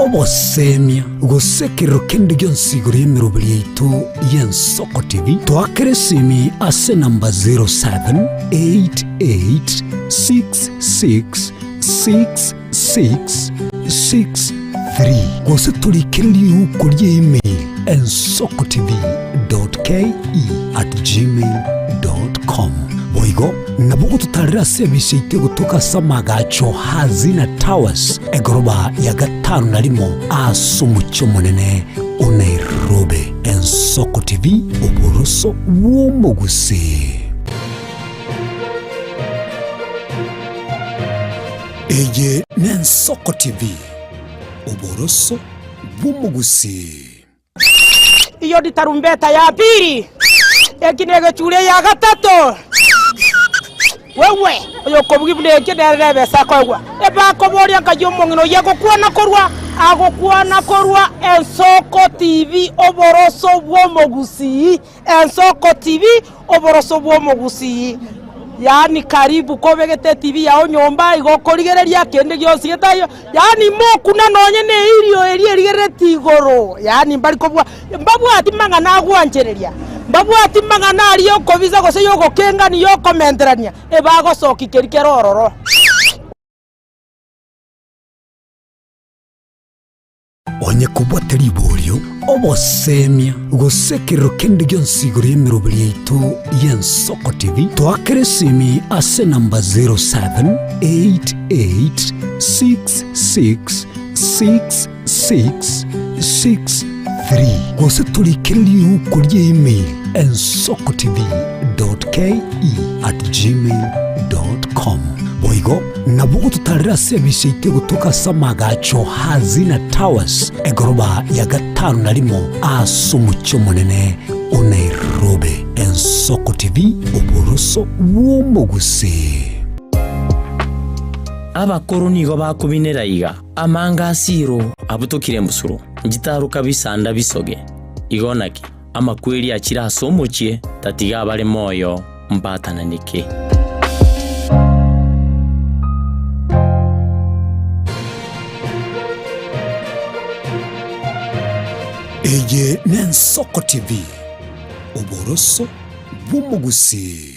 obosemia, gose ekerero kende gionsi igoro y'emeroberi yaito y'Ensoko TV, toakere esimi ase enamba 0788666663 gose torikere riuko ria email ensokotv.ke@gmail.com. Boigo nabo ogototarera ase ebisa yaito egotoka ase amagacho Hazina Towers, egoroba ya gatano na rimo ase omochie omonene o Nairobi. Ensoko TV, oboroso bw'omogusii. Eye n'Ensoko TV, oboroso bw'omogusii. Iyo ni tarumbeta ya pili, eki negechure ya gatato. Wewe oyokobugia buna ekio nere nebesa akoegwa. Ebakoboria nkai omong'ina oyio agokwana korwa agokwana korwa Ensoko TV oboroso bw'omogusii Ensoko TV oboroso bw'omogusii yaani karibu kobegete etibi yao nyomba igo okorigereria kende gionsi getaiyo yaani mokuna nonye na eirio eria erigerereti igoro yaani mbari kobua mbabwati mang'ana agwanchereria mbabwati mang'ana aria okobisa gose ya ogokengania ya okomenterania ebagosokia keria kere ororo. Onye kobwate riborio, obosemia, gose ekerero kende gionsi igoro y'emeroberi yaito y'Ensoko TV, toakere esimi ase enamba 0788666663 gose torikere riuko ria email ensokotv.ke@gmail.com. Boigo Nabo ogototarera ase ebisa yaito egotoka ase amagacho Hazina Towers, egoroba ya gatano na rimo ase omochie omonene o Nairobi. Ensoko TV, oboroso bw'omogusii. Abakoro nigo bakobinera iga, Amanga asiro abutokire embusuro, nchitaruka bisanda bisoge. Igo naki, amakweri achire ase omochie, tatiga abare moyo mbatananeke. Eye n'Ensoko TV, oboroso bw'omogusii.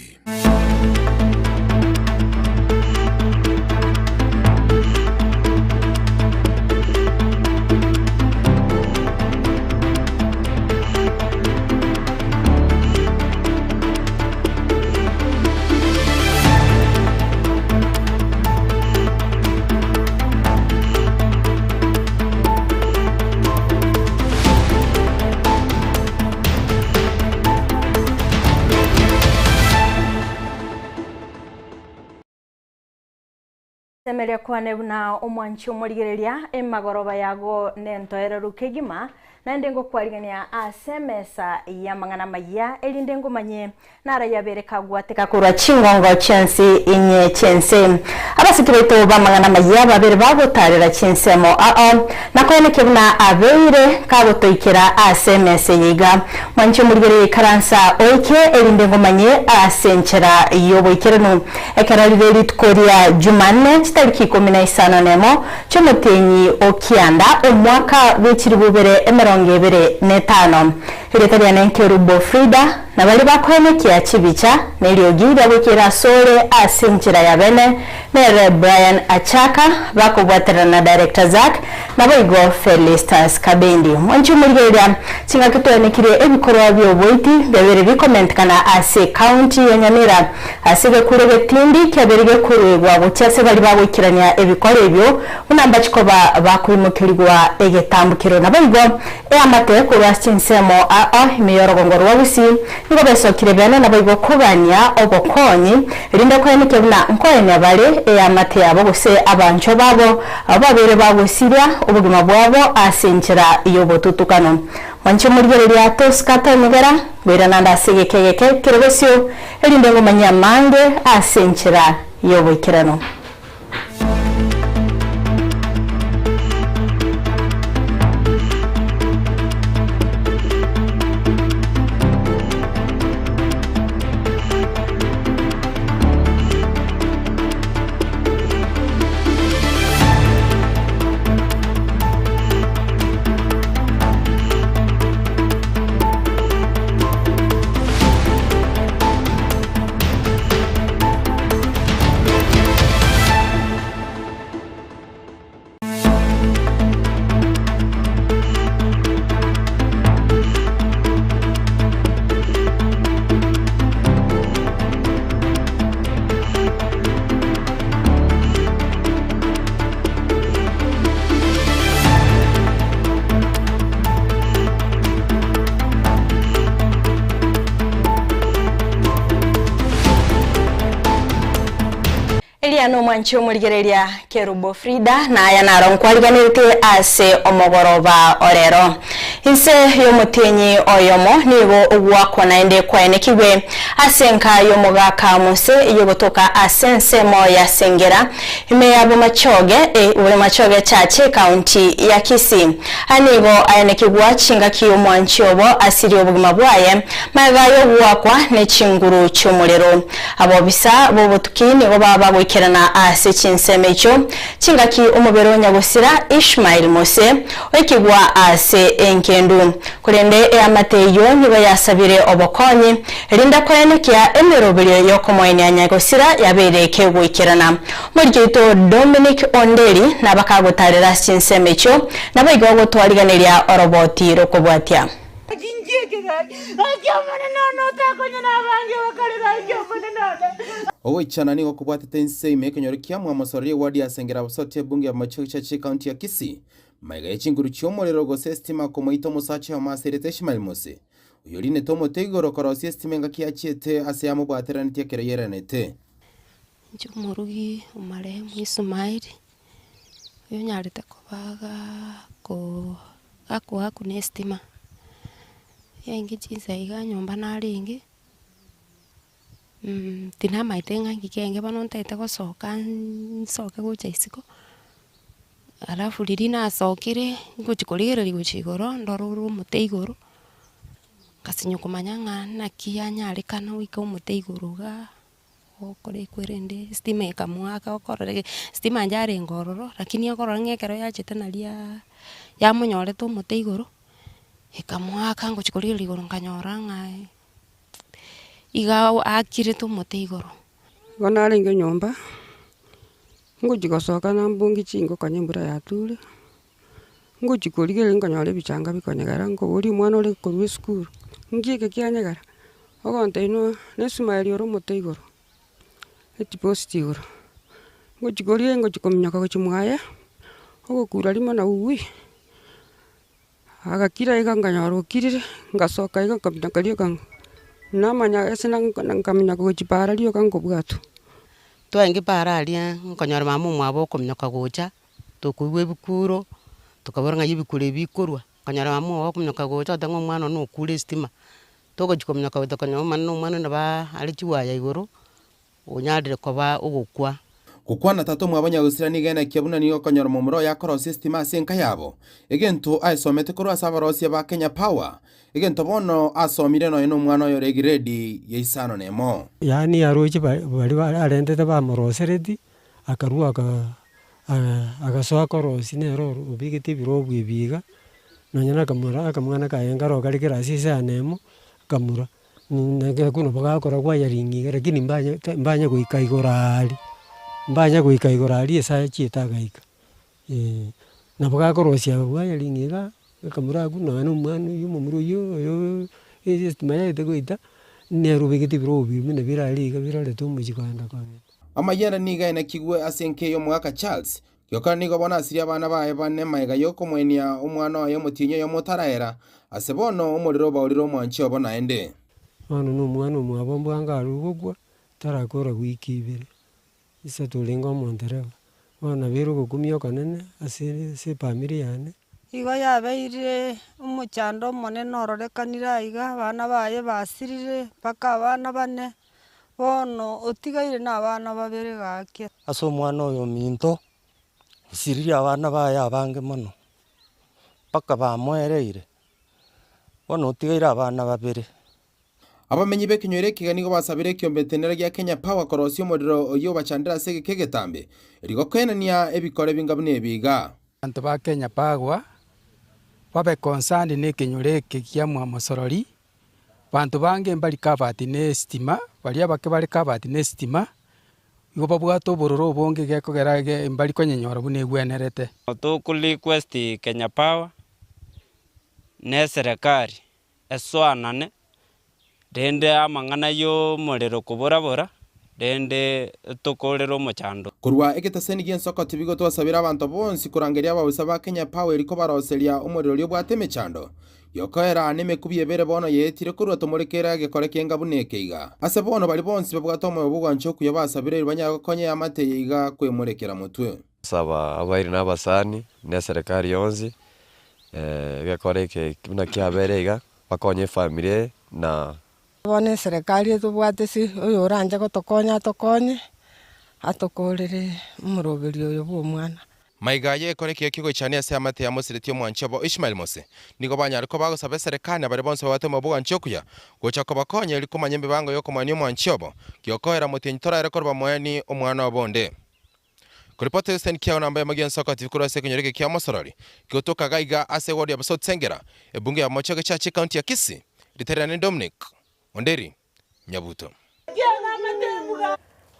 Semeria kwane buna omwanchi omorigereria emagoroba yago nentoereru kegima, naende ngokwarigania ase emesa y'amang'ana amayia, erinde ngomanye Narayabere kagwateka korwa chingongo chi'ense inye chi'ense. Abasiki baito b'amang'ana amayia babere bagotaarera chinsemo ao, na koenekia buna abeire kagotoikera ase emesa eye iga. Mwanche omorigererie ikaransa oike, erinde ngomanye ase enchera y'oboikeranu. Ekero rire rituko ria Jumanne, chitariki ikomi na isano nemo chi'omotienyi o kianda, omwaka bwe chilifu ibere emerongo ebere na etano. Erieta riane Nkerubo Frida, na baria bakoenekia chibicha na eriogi riagoikera asore ase enchera ya bene, nere Brian Achaka, bakobwaterana na Director Zack, naboigo Felistus Kabendi. Mwanche omorigereria, chingaki toenekirie ebikorwa bi'oboiti biabeire bikomentekana ase ecounty ya Nyamira ase egekuro egetindi kiabeire gekoruegwa gochia ase baria bagoikerania ebikora ebio buna mbachi koba bakoimokerigwa egetambukero. Naboigo Eamate korwa ase chinsemo aa ime y'orogongo rwa Gusii nigo besokire bene naboigo kogania obokonyi, erinde koenekia buna nkoenia bare eamate yabo gose abanchwa babo abwo babeire bagosiria obogima bwabo ase enchera y'obotutukano. Mwanche morigereria tosika tonyegera, ngoirana ande ase egeka egeke kere bosio, erinde ngomanyie amange ase enchera y'oboikeranu. Erieta nomwanchi omorigereria Kerubo Frida, na aya naro nkwariganeretie ase omogoroba o rero. Inse y'omotienyi oyomo nigo ogwakwa naende kwaenekigwe ase enka y'omogaka Mose ey'ogotoka ase ensemo ya Sengera, ime ya Bomachoge, Bomachoge Church, Ekaunti ya Kisii. Aya nigo aenekigwa chingaki omwanchi obo asirie obogima bwaye magega y'ogoakwa ne chinguru chi'omorero. Abobisa b'obotuki nigo baba goikerana ase chinsemo echio chingaki omobere o nyagosira Ishmael Mose oikigwa ase engendu. Korende eamate eyio nigo yasabire obokonyi, erinde koenekia emeroberio y'okomoenia nyagosira yabeire kegoikerana. Omoriki oito Dominic Onderi nabakagotarera ase chinsemo echio, naboigo gotwariganeria oroboti rokobwatia. Ogoichana nigo kobwatete inse ime ekenyoro kia Mwamosorori eward ya Sengera Bosotia ebunge ya Bomachoge Church ecounty ya Kisii. Magega ye chinguru chi'omorero gose esitima komoita omosacha oyomo ase erieta Ishmael Mose, oyorinete omote igoro korosia esitima engaki yachiete ase yamobwateranetie ekero yeranete. Inche omorugi omarehemu Ismaeli, oyonyarete koba gako gakoakwa na estima, yainge chinsa iga nyomba narenge. Tinamaete ng'a inki kiaenge bono ntagete gosoka nsoke gocha isiko, alafu riria nasokire, ngochi korigereria gochia igoro, ndore ore omote igoro, ngasinywa komanya ng'a naki yanyarekana goika omote igoro igaa, ogokora ekwerende estima ekamoaka okorora estima yarenge ororo, lakini okorora ng'a ekero yachete naria yamonyorete omote igoro, ekamoaka ngochi korigereria igoro nkanyora ng'a. Iga aakirete omote igoro. Igo narenge nyomba, ngochia gosoka nambungie chingoko onye embura yature, ngochia korigereria nkonyora ebichanga bikonyegera, nkoboria omwana ore korwa esukuru, nki eke kianyegera? Ogontebia noa na esumari ore omote igoro, etiposti igoro. Ngochia korigereria ngochia kominyoka gochia mwaye, ogokura rimo na wuuwi. Agakira iga nkanyora okirire, ngasoka iga nkaminyoka rioka namanya ase nkaminyoka gochia para rioka nkobwatwa. Twaenge para aria, nkonyora mama omwabo okominyoka gocha, tokoigwa ebikuro, tokabora ng'ai ebikuro ebi bikorwa, nkonyora mama omwabo okominyoka gocha ogoteba ng'a omwana one okure estima, togochia kominyoka gocha tokonyora omwana na omwana nabo are chiwaya igoro. Onyarire koba ogokwa. Gokwana tata omwabo nyagosira nigo enekia buna nigo okonyora momura oye akorosia esitima ase enka yabo, egento aesomete korwa ase abarosia ba Kenya Power, egento bono asomire nonya nomwana oye ore egiredi ya isano nemo. Yaani aroche baria arentete bamorosereti, akarua aka agasoa korosia nere oro obegete ebirobu ebi iga, nonya na akamura akamwana kaye nkaro kare kerasi isano emo, akamura. Naki nabo gakora gwayaringa iga lakini mbanye mbanye goika igoro aaria, mbanye goika igoro aria ase achiete agaika eh. Nabo gakorosia gwayaringa iga, akamura abwo nonya na omwana oywo omomura oywo oyooo estima yaete goita, nere obegete ebirogo biria buna bire aria iga birorete omochie kogenda kogenda. Amayera nigo aenekigwe ase enka y'omogaka Charles, Yoka nigo bono asirie abana baye bane magega y'okomoenia omwana oye omotienyi oyomo otaraera, ase bono omorero obaurire omwanchi obo naende. Bono nomwana omwabo mbwango arure gokwa, tarakora wiki ibere, isato orenge omontereba. Bono nabeire ogokumia okonene ase ase efamiri yane. Igo yabeire omochando omonene ororekanire aiga, abana baye basirire mpaka abana bane. Bono otigaire nabana babere gaki. Ase omwana oyo ominto, osiririe abana baye abange mono, mpaka bamoereire, bono otigaire abana babere. Abamenyi b'ekenyoro ekiga nigo basabire ekiombetenera gia Kenya Power korosia omorero oyio obachandere ase egeka egetambe, erio gokenania ebikore binga buna ebi iga. Abanto ba Kenya Power babe concerned na ekenyoro eke gia Mwamosorori, Abanto bange mbari covered ne estima, baria abake bare covered ne estima, igo babwate obororo obonge gekogera ege mbari konyenyora buna egwenerete. Toko request Kenya Power ne eserekari esoanane rende amang'ana ya omorero koborabora. Rende tokorere omochando. Korwa egetaseni gi'ensoko tibigo twasabire abanto bonsi korangeria abaofisa ba Kenya Power eri kobaroseria omorero oria obwate emechando yokoera nemekubi ebere bono yaetire korwa tomorekere agekore kenga buna eke iga. Ase bono baria bonsi babwate omoyo bw'ogwancha okuya basabire erio banyare gokonya eamate eye iga kwemorekera motwe. Saba abairi na abasani, na eserekari yonsi, egekore eke buna kiabeire iga, bakonye efamiri eye na. Bono eserekari etobwate ase oyoranche gotokonya atokonye, atokorere omoroberio oyo bwa omwana. Maiga aye ekore ekiya ki'ogoichania ase eamate ya Mosireti omwanchi obo Ishmael Mose. Nigo banyare koba bagosaba eserekari na baria bonsi babwate omoyo bw'ogwancha okuya, gocha kobakonya erio komanya emibango y'okomwania omwanchi obo, giokoera motienyi toraere korwa moeni omwana obo onde. Koripota Houston Kiao namba yamo gi'ensoko TV korwa ase ekenyoro eke kia Mosorori, kigotoka gaiga ase eward ya South Sengera, ebunge ya Bomachoge Church ecounty ya Kisii, ritererane Dominic Onderi Nyabuto.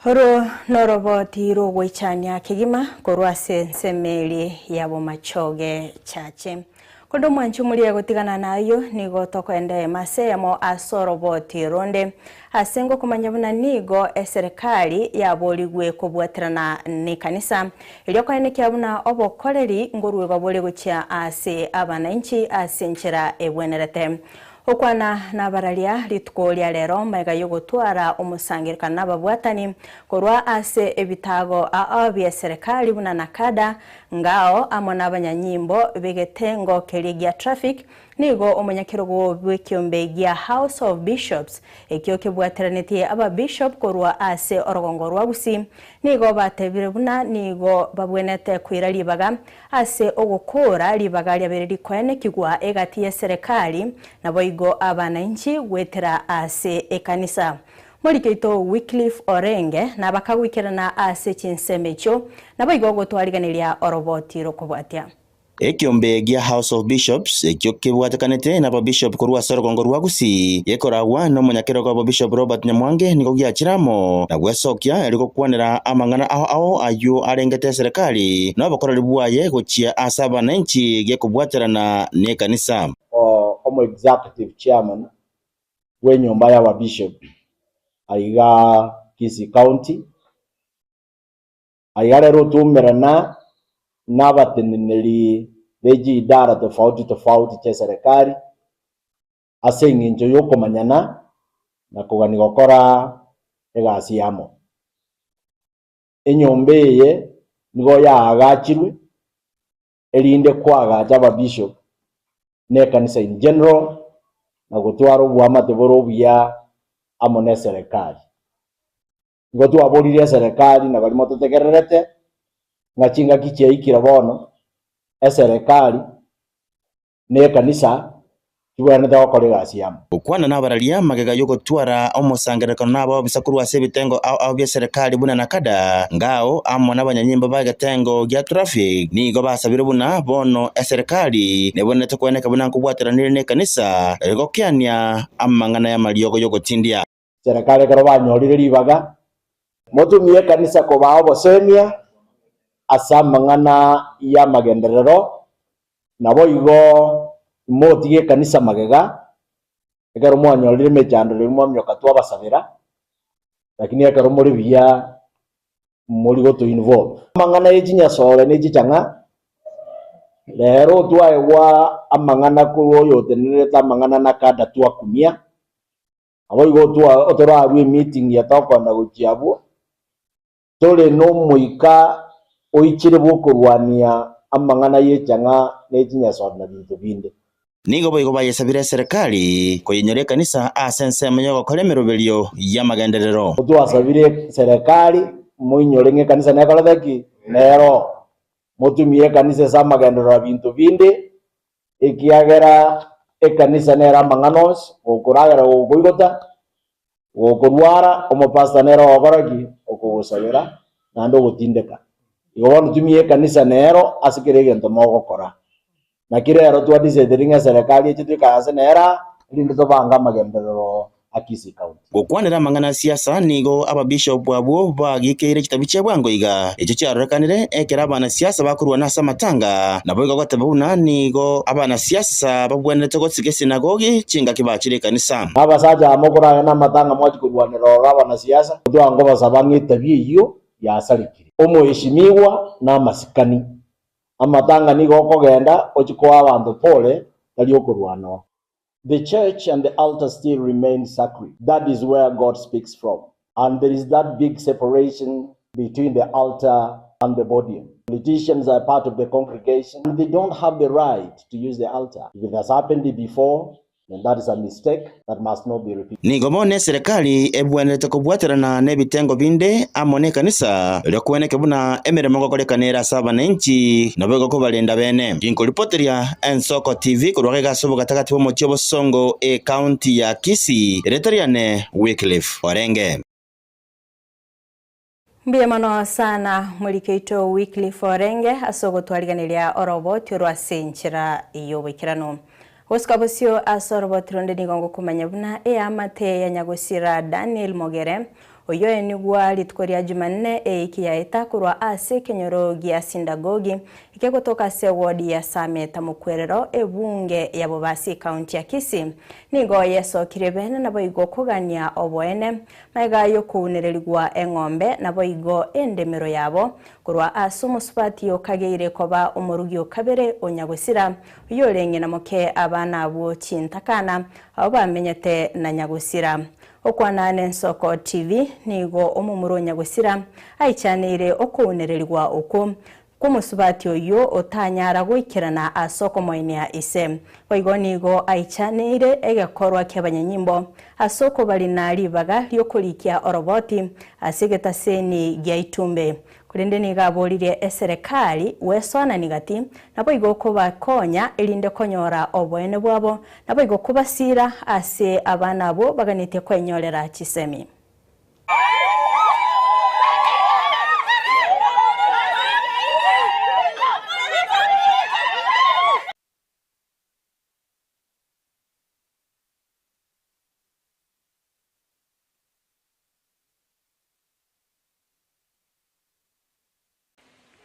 Oro noroboti rw'ogoichania kegima korwa ase ensemo eria ya Bomachoge Church. Korende omwanchi omoria gotigana nayio, nigo tokoenda emo ase eyemo ase oroboti ronde, ase ngokomanya buna nigo eserekari yaborigwe kobwaterana nekanisa, erio koenekia buna obokoreri ngoruegwa bore gochia ase abanainchi ase enchera ebwenerete. Gokwana nabararia rituko ria rero magega y'ogotwara omosangererekano nababwatani korwa ase ebitago ao bi'eserekari buna Nakada, Ngao amo nabanyanyimbo b'egetengo keria gia Traffic, nigo omonyakerogo bw'ekiombe gia House of Bishops ekio kebwateranetie ababishop korwa ase orogongo rwa Gusii nigo batebire buna nigo babwenete koira ribaga Ase ogokoora ribaga riabeire rikoenekigwa egati y'eserekari, naboigo abanainchi goetera ase ekanisa. Morike oito Wycliffe Orenge nabakagoikerana ase chinsemo echio, naboigo gotwariganeria oroboti rokobwatia. Ekiombe gia House of Bishops ekio kebwatekanete nababishop korwa ase orogongo rwa Gusii gekoragwa nomonyakerogo obo Bishop Robert Nyamwange nigo giachire amo na gwesokia erio gokwanera amang'ana ao ao ayio arengete eserekari na obokoreri bwaye gochia ase abananchi gekobwaterana nekanisa. Omo executive chairman bw'enyomba y'ababishop aiga Kisii County. Aiga rero otoumerana nabateneneri be chiidara tofauti tofauti chi'eserekari ase engencho y'okomanyana na kogania gokora egasi amo. Enyomba eye nigo yaagachirwe erinde koagacha ababishop na ekanisa in general na gotwara oboamate bore obuya amo neserekari. Nigo twaboririe eserekari na baria mototegererete ng'a chingaki chiaikire bono eserekari na ekanisa chibwenerete gokora egasi amo. Gokwana nabararia magega y'ogotwara omosangererekano nabaobisa korwa ase ebitengo ao ao bi'eserekari buna Nakada, Ngao amo nabanyanyimbo b'egetengo gia Traffic nigo basabire buna bono eserekari nebwenerete koeneka buna nkobwateranire nekanisa rigokeania amang'ana y'amariogo y'ogotindia. Serikali ekero banyorire ribaga, motumie ekanisa kobaa obosemia ase amang'ana y'amagenderero, naboigo imotige ekanisa magega, ekero mwanyorire emechando riria mwamioka twabasabera, lakini ekero more buya mori goto involve. Amang'ana ye chinyasore ne chichang'a, rero twaegwa amang'ana korwa oyotenenerete amang'ana nakada twakumia. Naboigo otorarue emeeting ya tokoenda gochia abwo, tore nomoika oichire bw'okorwania amang'ana y'echang'a ne chinyasore na binto binde. Nigo boigo bayesabire eserekari koyenyora ekanisa ase ensemo y'ogokora emeroberio y'amagenderero. Twasabire serekari moinyore ng'a ekanisa nekorete ki? Nero. Motumie ekanisa ase amagenderero na binto binde, Ekiagera ekanisa nere amang'ana onsi, gokoragera gokoigota, gokorwara, omopastor nere ogokora ki? Okogosabera, naende ogotindeka. Igo bono tumia ekanisa nero ase kera egento mogokora. Naki rero twa decided ng'a eserekari eche toikaranse nere aa, erinde tobange amagenderero. A Kisii County. Gokwanera amang'ana a siasa nigo ababishop abwo bagikeire chitabi chia bwango iga, echio chiarorekanire ekero abanasiasa bakorwana ase amatanga. Naboigo goteba buna nigo abanasiasa babwenerete gosika esinagogi chingaki bachire ekanisa. Abasacha amo koragenda amatanga mwachia korwanera ororo abanasiasa, twankobasaba ng'a etabi eyio yasarekire. Omoeshimigwa na amasikani. Amatanga nigo okogenda ochie koa abanto pole, tari okorwana oo. The church and the altar still remain sacred, that is where God speaks from, and there is that big separation between the altar and the podium. Politicians are part of the congregation and they don't have the right to use the altar. If it has happened before, then that is a mistake that must not be repeated. Nigo bono eserekari ebwenerete kobwaterana nebitengo binde amo nekanisa, erio kweneke buna emeremo egokorekana ere ase abananchi, naboigo kobarenda bene. Ginkoripoteria Ensoko TV korwa gaiga ase obogatagati bw'omochie obosongo ecounty ya Kisii, erieta riane Wycliffe Orenge. Mbuya mono sana morike oito Wycliffe Orenge ase ogotwariganeria oroboti orwo ase enchera y'oboikeranu. Gosika bosio ase oroboti ronde nigo ngokomanya buna eamate ya nyagosira Daniel Mogere oyio oenigwa rituko ria Jumanne eiki yaeta korwa ase ekenyoro gia Sindagogi ekegotoka ase ewodi ya Sameta Mokwerero ebunge ya Bobasi ekaunti ya Kisii nigo yesokire bene naboigo kogania oboene Magega y'okounererigwa eng'ombe, naboigo endemero yabo, korwa ase omosubati okageire koba omorugi o kabere o nyagosira, oyorenge na moke abana abwo chintakana, abwo bamenyete na nyagosira. Okwana n'Ensoko TV, nigo omomura o nyagosira aichaneire okounererigwa okwo, Kw'omosubati oyio otanyara goikerana ase okomoinia ise. Boigo nigo aichaneire egekorwa ki'abanyanyimbo ase okobarina ribaga ri'okorikia oroboti ase egetaseni gia itumbe. Korende nigo aboririe eserekari gwesoanani gati, naboigo kobakonya erinde konyora oboene bwabo, naboigo kobasiira ase abana abwo baganetie kwenyorera chisemi.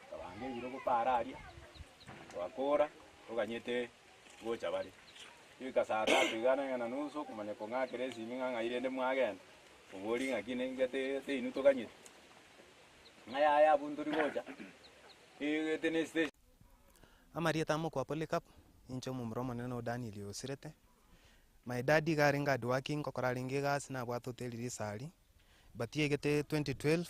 Tokabanga ebirogo paara aria, twakora, toganyete gocha bare. Goika saa tatu iga na na nusu okomanya kong'akera esimi ng'a ng'ai rende mwagenda, oborie ng'aki nengete gete inwe toganyete, ng'a yaya abwo ntori gocha, egete ne estation. Amarieta amokwa Polycarp, ninche omomura omonene o Daniel osirete. My dad iga arenge hardworking, ngokora arenge egasi nabwate hoteli risari, but yaigete 2012,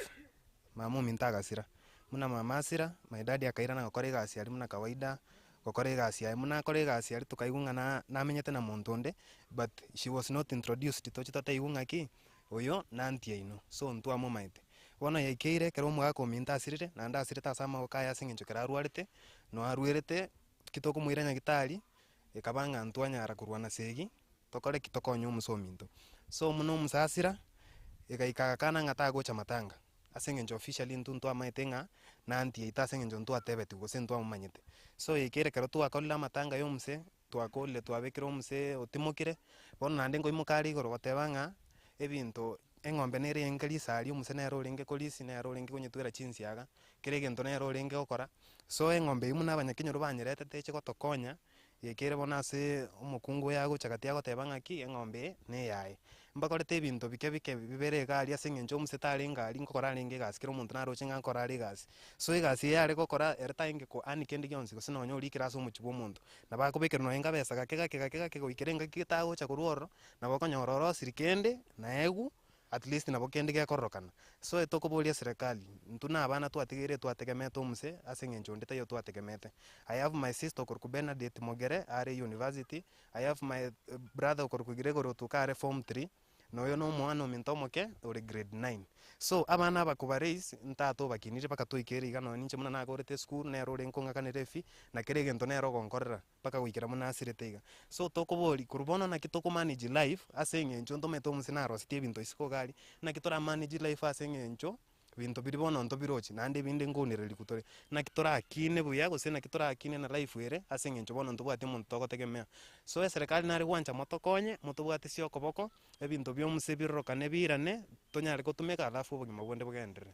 mama ominto agasira. Buna mama asira, my daddy akairana gokora egasi aria buna kawaida, gokora egasi yaye. Buna akora egasi aria tokaigwa ng'a na namenyete na monto onde, but she was not introduced toche totaigwa ng'aki, oyo na aunty yaino, so ntwamomaete. Bono yaikeire ekero omogaka ominto asirire, naende asirete ase amagoko aye ase eng'encho ekero arwarete, no arwerete, ki tokomoira nyagetari, ekaba ng'a ntwanyara korwana segi, tokore ki? Tokonye omuse ominto. So buna omuse asira, egaika agakana ng'a tagocha matanga, ase eng'encho officially intwe ntwamaete ng'a na aunty yaito ase eng'encho ntwatebetigwe gose ntwamomanyete. So yaikeire ekero twakorire amatanga ya omuse, twakorire twabekire omuse otimokire, bono naende nkoimoka are igoro goteba ng'a ebinto eng'ombe nere enke risaria omuse nere orenge korisia, nere orenge konyetwera chinsiaga, kera egento nere orenge gokora, so eng'ombe eywo buna abanyakenyoro banyeretete eche gotokonya, yaikeire bono ase omokungu oyo agocha gati agoteba ng'aki, eng'ombe eye neyaye. Mbakorete ebinto bike bike bibere iga aria ase eng'encho omuse tarenge aria nkokora arenge egasi kera omonto naroche ng'a nkore are egasi. So egasi eye yare gokora ere tarenge ko earn kende gionsi gose nonye orikire ase omochie bwa omonto. Nabo akobekerwa nonye nkabesa gake gake gake gake goikera engaki gete agocha korwa ororo, nabo okonyora orosiri kende naegwe at least nabo kende gekororokana. So etokoboria eserekari, intwe na abana twatigeire twategemete omuse ase eng'encho onde taiyo twategemete. I have my sister okorokwa Bernadette Mogere are university, I have my brother okorokwa Gregory Otuka are form three, na oyo na omwana ominto omoke ore grade nine. So abana aba koba raise, ntata obakinire mpaka toikere iga nonye ninche buna nakorete esukuru nere ore nkong'akanera efee, na kera egento nere ogonkorera. mpaka goikera buna asirete iga. So tokoboria, korwa bono naki toko manage life ase eng'encho ntomanyete omosee narosetie ebinto isiko iga aria, naki tora manage life ase eng'encho. Ebinto biria bono ntobirochi, naende ebinde nkounereriwu tore. Naki torakine buya gose naki torakine na life ere, ase eng'encho bono ntobwati omonto togotegemea. So eserekari nare gwancha motokonye, motobwatisie okoboko, ebinto bia omuse birorokane biirane, tonyare gotumeka alafu obogima bonde bogenderere.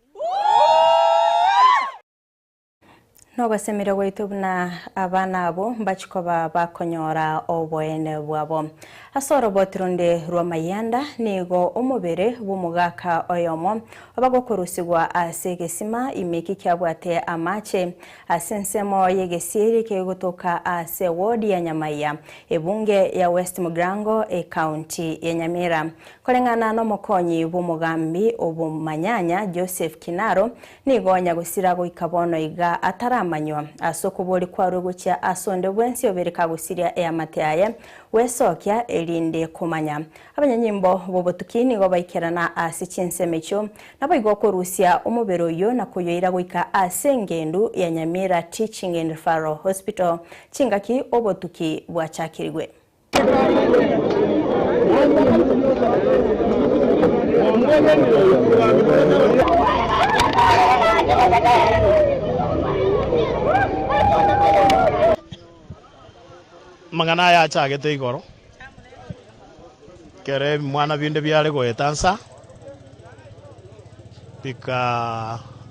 Nogosemeria gwaito buna abana abwo mbachie koba bakonyora oboene bwabo. Ase oroboti ronde rw'amayanda nigo omobere bw'omogaka oyomo oba gokorusigwa ase egesima ime eki kiabwate amache ase ensemo y'egesieri kegotoka ase ewodi ya Nyamaiya, ebunge ya West Mugirango, ecounty ya Nyamira. Koreng'ana nomokonyi bw'omogambi obomanyanya Joseph Kinaro, Nigo nyagosira goika bono iga ataramanywa, ase okobori kwarwe gochia ase onde bwensi obere kagosiria eamate yaye, gwesokia, erinde komanya. Abanyanyimbo b'obotuki nigo baikerana ase chinsemo echio, naboigo okorusia omobere oyio na koyoira goika ase engendu ya Nyamira Teaching and Referral Hospital chingaki obotuki bwachakirigwe. Amang'ana aya achagete igoro, ekero ebimwana binde biare goeta nsa,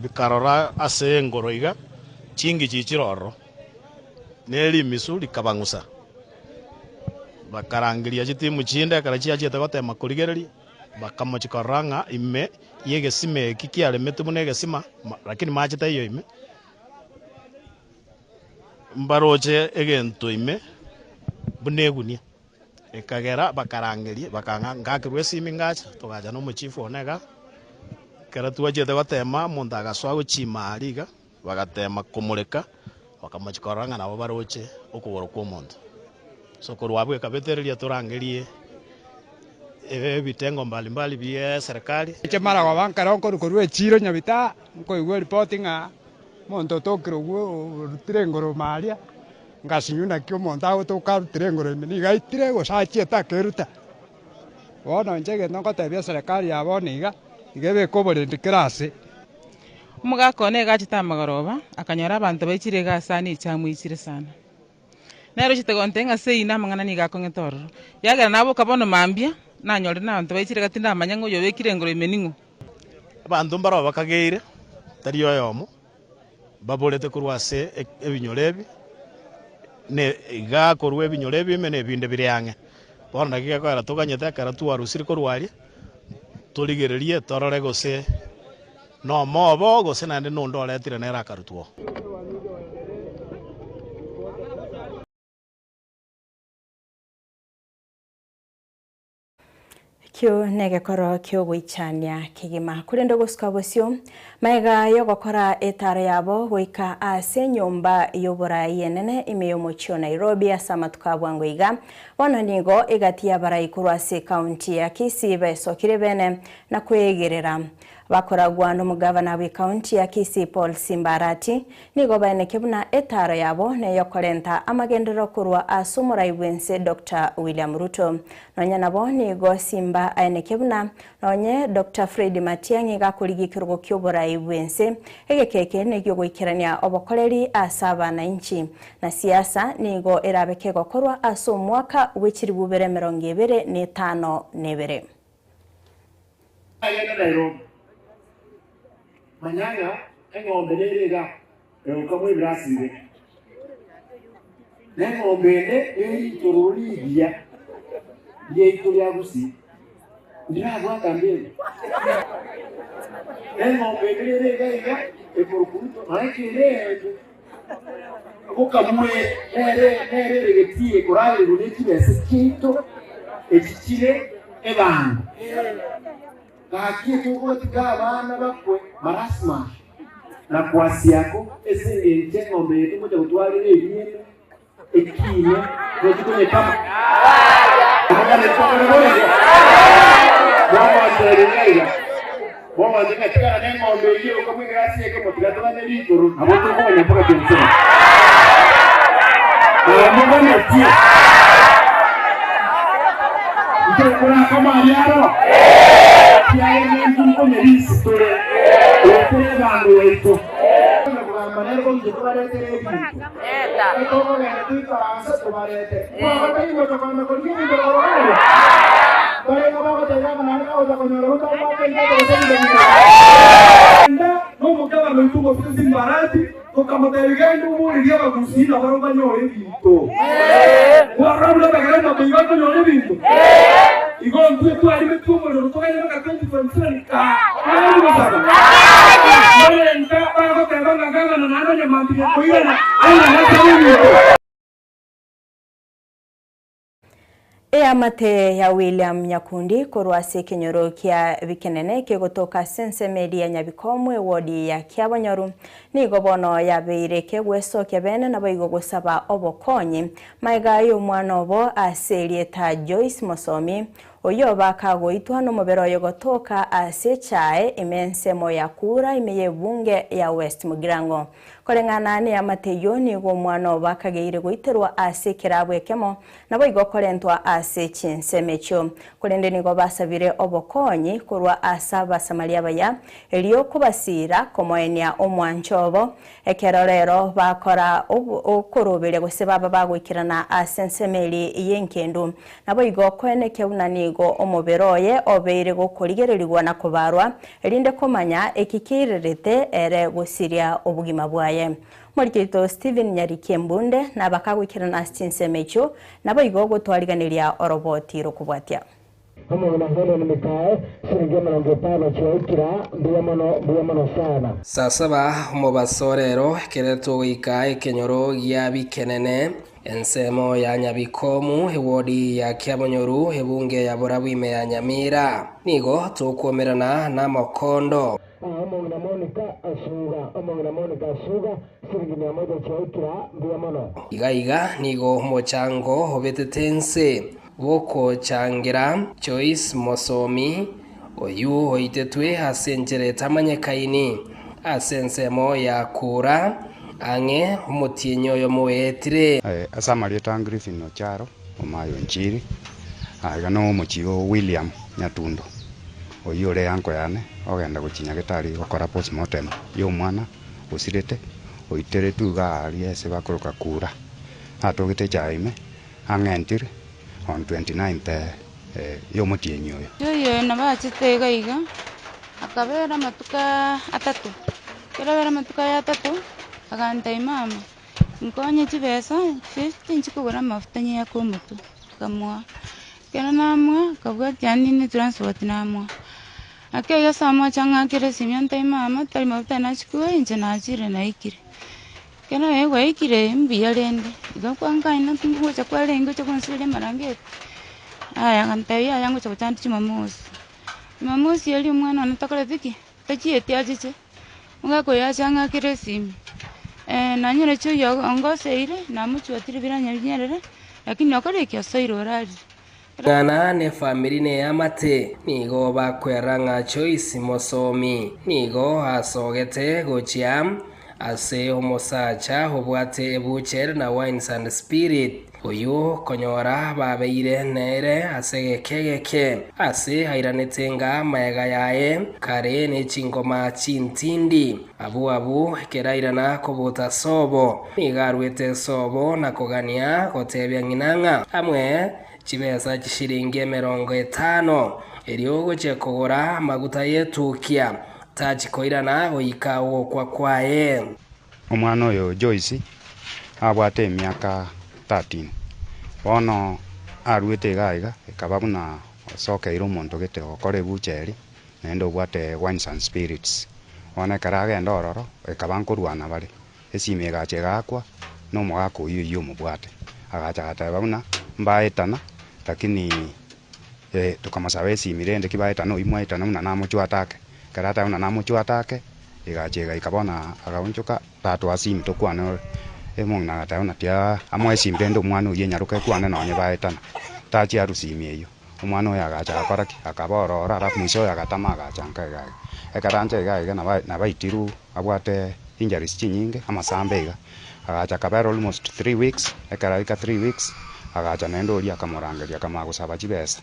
bikarora ase engoro iga, chingichi chire ororo. Ne rimisu rikabang'usa, bakarangeria chitimu chinde ekero chiachiete goteema korigereria, bakamochia korora ng'a ime y'egesima eki kiaremetwe buna egesima, lakini mache taiyo ime, mbaroche egento ime buna egunia. Ekagera bakarangeria, bakang'a ngakerwa esimi ngacha, togacha na omochifu one igaa, ekero twachiete goteema omonto agasoa gochia ime aria iga. Bagateema komoreka, bakamochia korora ng'a nabo baroche okogoro kw'omonto. So korwa abwo ekabetereria torangerie ebitengo mbali mbali bi'eserekari. Inche maragoba nkare nkorwa korwa echiro Nyabita, nkoigwa eripoti ng'a omonto otokire ogwo orutire engoro ime aria, ngasinywa naki omonto agotoka arutire engoro ime, nigo aitire gose achiete akeruta. Bono inche egento ngotebia eserekari ya bono iga, iga ebeke oborendi kera ase. Omogaka one iga achete amagoroba, akanyora abanto baichire iga ase ane echamu eichire sana. Nere ochete gontebia ng'a seino amang'ana nigo akong'ete ororo. Ekiagera naboka bono mambia, nanyorire na abanto baichire iga tindamanya ng'a oyo obekire engoro ime ning'o. Abanto mbarabwo bakageire, tari oyomo, baborete korwa ase ebinyoro ebi, ne iga korwa ebinyoro ebi ime na ebinde bire ang'e. Bono naki gekoera toganyete ekero twarusire korwa aria, torigererie torore gose nomobo gose naende nonde oretire nere akarutwa oo. Ekio negekoro ki'ogoichania kegima. Korende ogosuka bosio, magega y'ogokora etaaro yabo goika ase enyomba y'oboraai enene ime y'omochie o Nairobi ase amatuko a bwango iga, bono nigo egati y'abarai korwa ase ekaunti ya Kisii baesokire bene na kweegerera. Bakoragwa nomogavana bw'ekaunti ya Kisii Paul Simba Arati, nigo baeneke buna etaaro yabo neyokorenta amagenderero korwa ase omorai bw'ense Doctor William Ruto. Nonya nabo nigo Simba aeneke buna nonye Doctor Fred Matiang'i gakorigia ekerogo ki'oborai bw'ense, egeka eke negiogoikerania obokoreri ase abanainchi. Na siasa nigo erabe kegokorwa ase omwaka bw'echiribu bere emerongo ebere na etano na ebere. Agende Nairobi. Manya ng'a eng'ombe nere iga egokamwa ebirasi bibere, na eng'ombe ende neritororo rigiya riaito ria Gusii, ndirabwata mbegu. Eng'ombe ende nere iga iga ekorokwa Ruto, nonya kere ende gokamwa ere nere ere getii ekoragererwa ne chibesa chiaito echi chire ebango. Gaki togotiga abana bakwe marasmash na kwasiako ase engencho eng'ombe eye togocha gotwarera ebiene ekiine tochi konyekama. Bono ng'a tigana neng'ombe eyio okamwa egrasi ekemo tiga togane ritoro nabo tokoganya mpaka Jerusalemu. Namoganetie ntokorakama aria aro kiagera nintwe nkonye risi tore. Goetera ebango yaito. Kogamba nere goicha tobaretere ebinto. Etokogenda toikaranse tobaretere. Mwagotebi gocha kogenda korigia ebinto korwa Barenge bagoteba ng'a naende bagocha konyora Ruto abwate ebinto gose ebinto binde. Enda nomogabane oito omosese Simbarati, tokamotebia, Genda oborerie abagusii nabarabwo banyore ebinto. Mwarora buna abagere mbakoiga bakonyora ebinto? Igo intwe twarimetwe omorero togende mpaka 2027 kaa togende gosaba. Mbarenta bagoteba ng'a gavana naende onye mambia koirana airane asabe ebinto. Eamate ya William Nyakundi korwa ase ekenyoro kia Bikenene kegotoka ase ensemo eria ya Nyabikomwe ewodi ya Kiabonyoru nigo bono yabeire kegwesokia bene naboigo gosaba obokonyi magega y'omwana obo ase erieta Joyce Mosomi oyio bakagoitwa nomobere oye gotoka ase echae ime ensemo ya Kura ime y'ebunge ya West Mugirango. Koreng'ana neamate eyio nigo omwana obo akageire goiterwa ase ekerabu ekemo, naboigo korentwa ase chinsemo echio. Korende nigo basabire obokonyi korwa ase Abasamaria abaya, erio kobasiira komoenia omwancho obo, ekero rero bakora okoroberia gose baba bagoikerana ase ensemo eria y'engendu. Naboigo koenekia buna nigo omobere oye obeire gokorigererigwa na kobarwa, erinde komanya eki keirerete ere gosiria obogima bwaye. Omoriki oito Stephen Nyariki Embunde nabakagoikerana ase chinsemo echio, naboigo gotwariganeria oroboti rokobwatia. Omong'ina Helen Mikae, siringi emerongo etano chiaikira, mbuya mono, mbuya mono sana. Saa saba omobaso rero ekero togoika ekenyoro gia Bikenene, Ensemo ya Nyabikomu, ewodi ya Kiabonyoru, ebunge ya Borabu ime ya Nyamira. Nigo tokwomerana namokondo. Omong'ina Monica Asuga, Omong'ina Monica Asuga, siringi mia moja chiaikira, mbuya mono. Iga iga nigo omochango obetete ense bw'ogochangera Joyce Mosomi, oyio oitetwe ase enchera etamanyekaini ase ensemo ya Kura, ang'e omotienyi oyomo oetire. Ase amarieta a Griffin Ocharo, Omayo Nchiri, aiga nomochie o William Nyatundo, oyio ore eanko yane, ogenda gochia Nyagetari gokora postmortem y'omwana osirete, oiteretwe iga aria ase bakoroka Kura, atogete echae ime, ang'entire on 29th y'omotienyi oyo. Oyo nabo achete iga iga, akabera amatuko atato, ekero abera amatuko aya atato, agantebia mama, nkonye chibesa fifty nchie kogora amafuta nyeake omotwe, nkamoa. Ekero namoa, akabwatia yaani ne transport namoa. Ake iga ase amoche ang'akere esimi antebie mama, tari mafuta nachia koa inche nachire naikire. Ekero aye gwaikire mbuya rende, igo kwankaina ngocha kwarenge oche gonsiberia amarangeti, aya agantebia yaya ngocha gochanda jumamosi. Jumamosi eria omwana one takoreti ki? Tachieti achiche, omogaka oyo ache ang'akere esimi, nanyora chioyio ongoseire, namochwatire biranya binyerere, lakini okorire ki? Osoire orarire. Ng'ana nefamiri neamate nigo bakwera ng'a Joyce Mosomi nigo asogete gochia ase omosacha obwate ebucher na Wines and Spirit, oyio konyora babeire nere ase egeka egeke ase airanete ng'a magega yaye kare nechingoma chintindi. Abwo abwo ekero airana kobuta sobo, nigo arwete sobo na kogania gotebia ng'ina ng'a amwe chibesa chishilingi emerongo etano, erio ogochia kogora amaguta y'etukia, tachi koirana goika ogokwa kwaye. Omwana oyo Joyce abwate emiaka 13, bono aruete iga iga ekaba buna osokeire omonto gete ogokora ebucheri naende obwate wines and spirits. Bono ekero agenda ororo ekaba nkorwana bare, Esimi egacha egaakwa, na omogaka oyio oyio omobwate. Agacha agateba buna, Mbaetana, lakini tokamosaba esimi rende ki baetana oyio mwaetana buna namochwate ake. Ekero ateba buna namochwate ake, egacha egaika bono agaonchoka, tatoa simi tokwane ore. Omong'ina agateba buna tiaa amoe esimi rende omwana oyio enyaroka ekwane nonye baetana. Tachia arwe simi eyio. Omwana oyo agacha agakora ki? Akaba ororo, alafu mwisho oyo agatama agacha nka iga iga. Ekero ancha iga iga naba nabaitirwe abwate injuries chinyinge, amasambe iga. Agacha akabera almost 3 weeks, ekero aika 3 weeks, agacha naende oria akamorangeria akamanya gosaba chibesa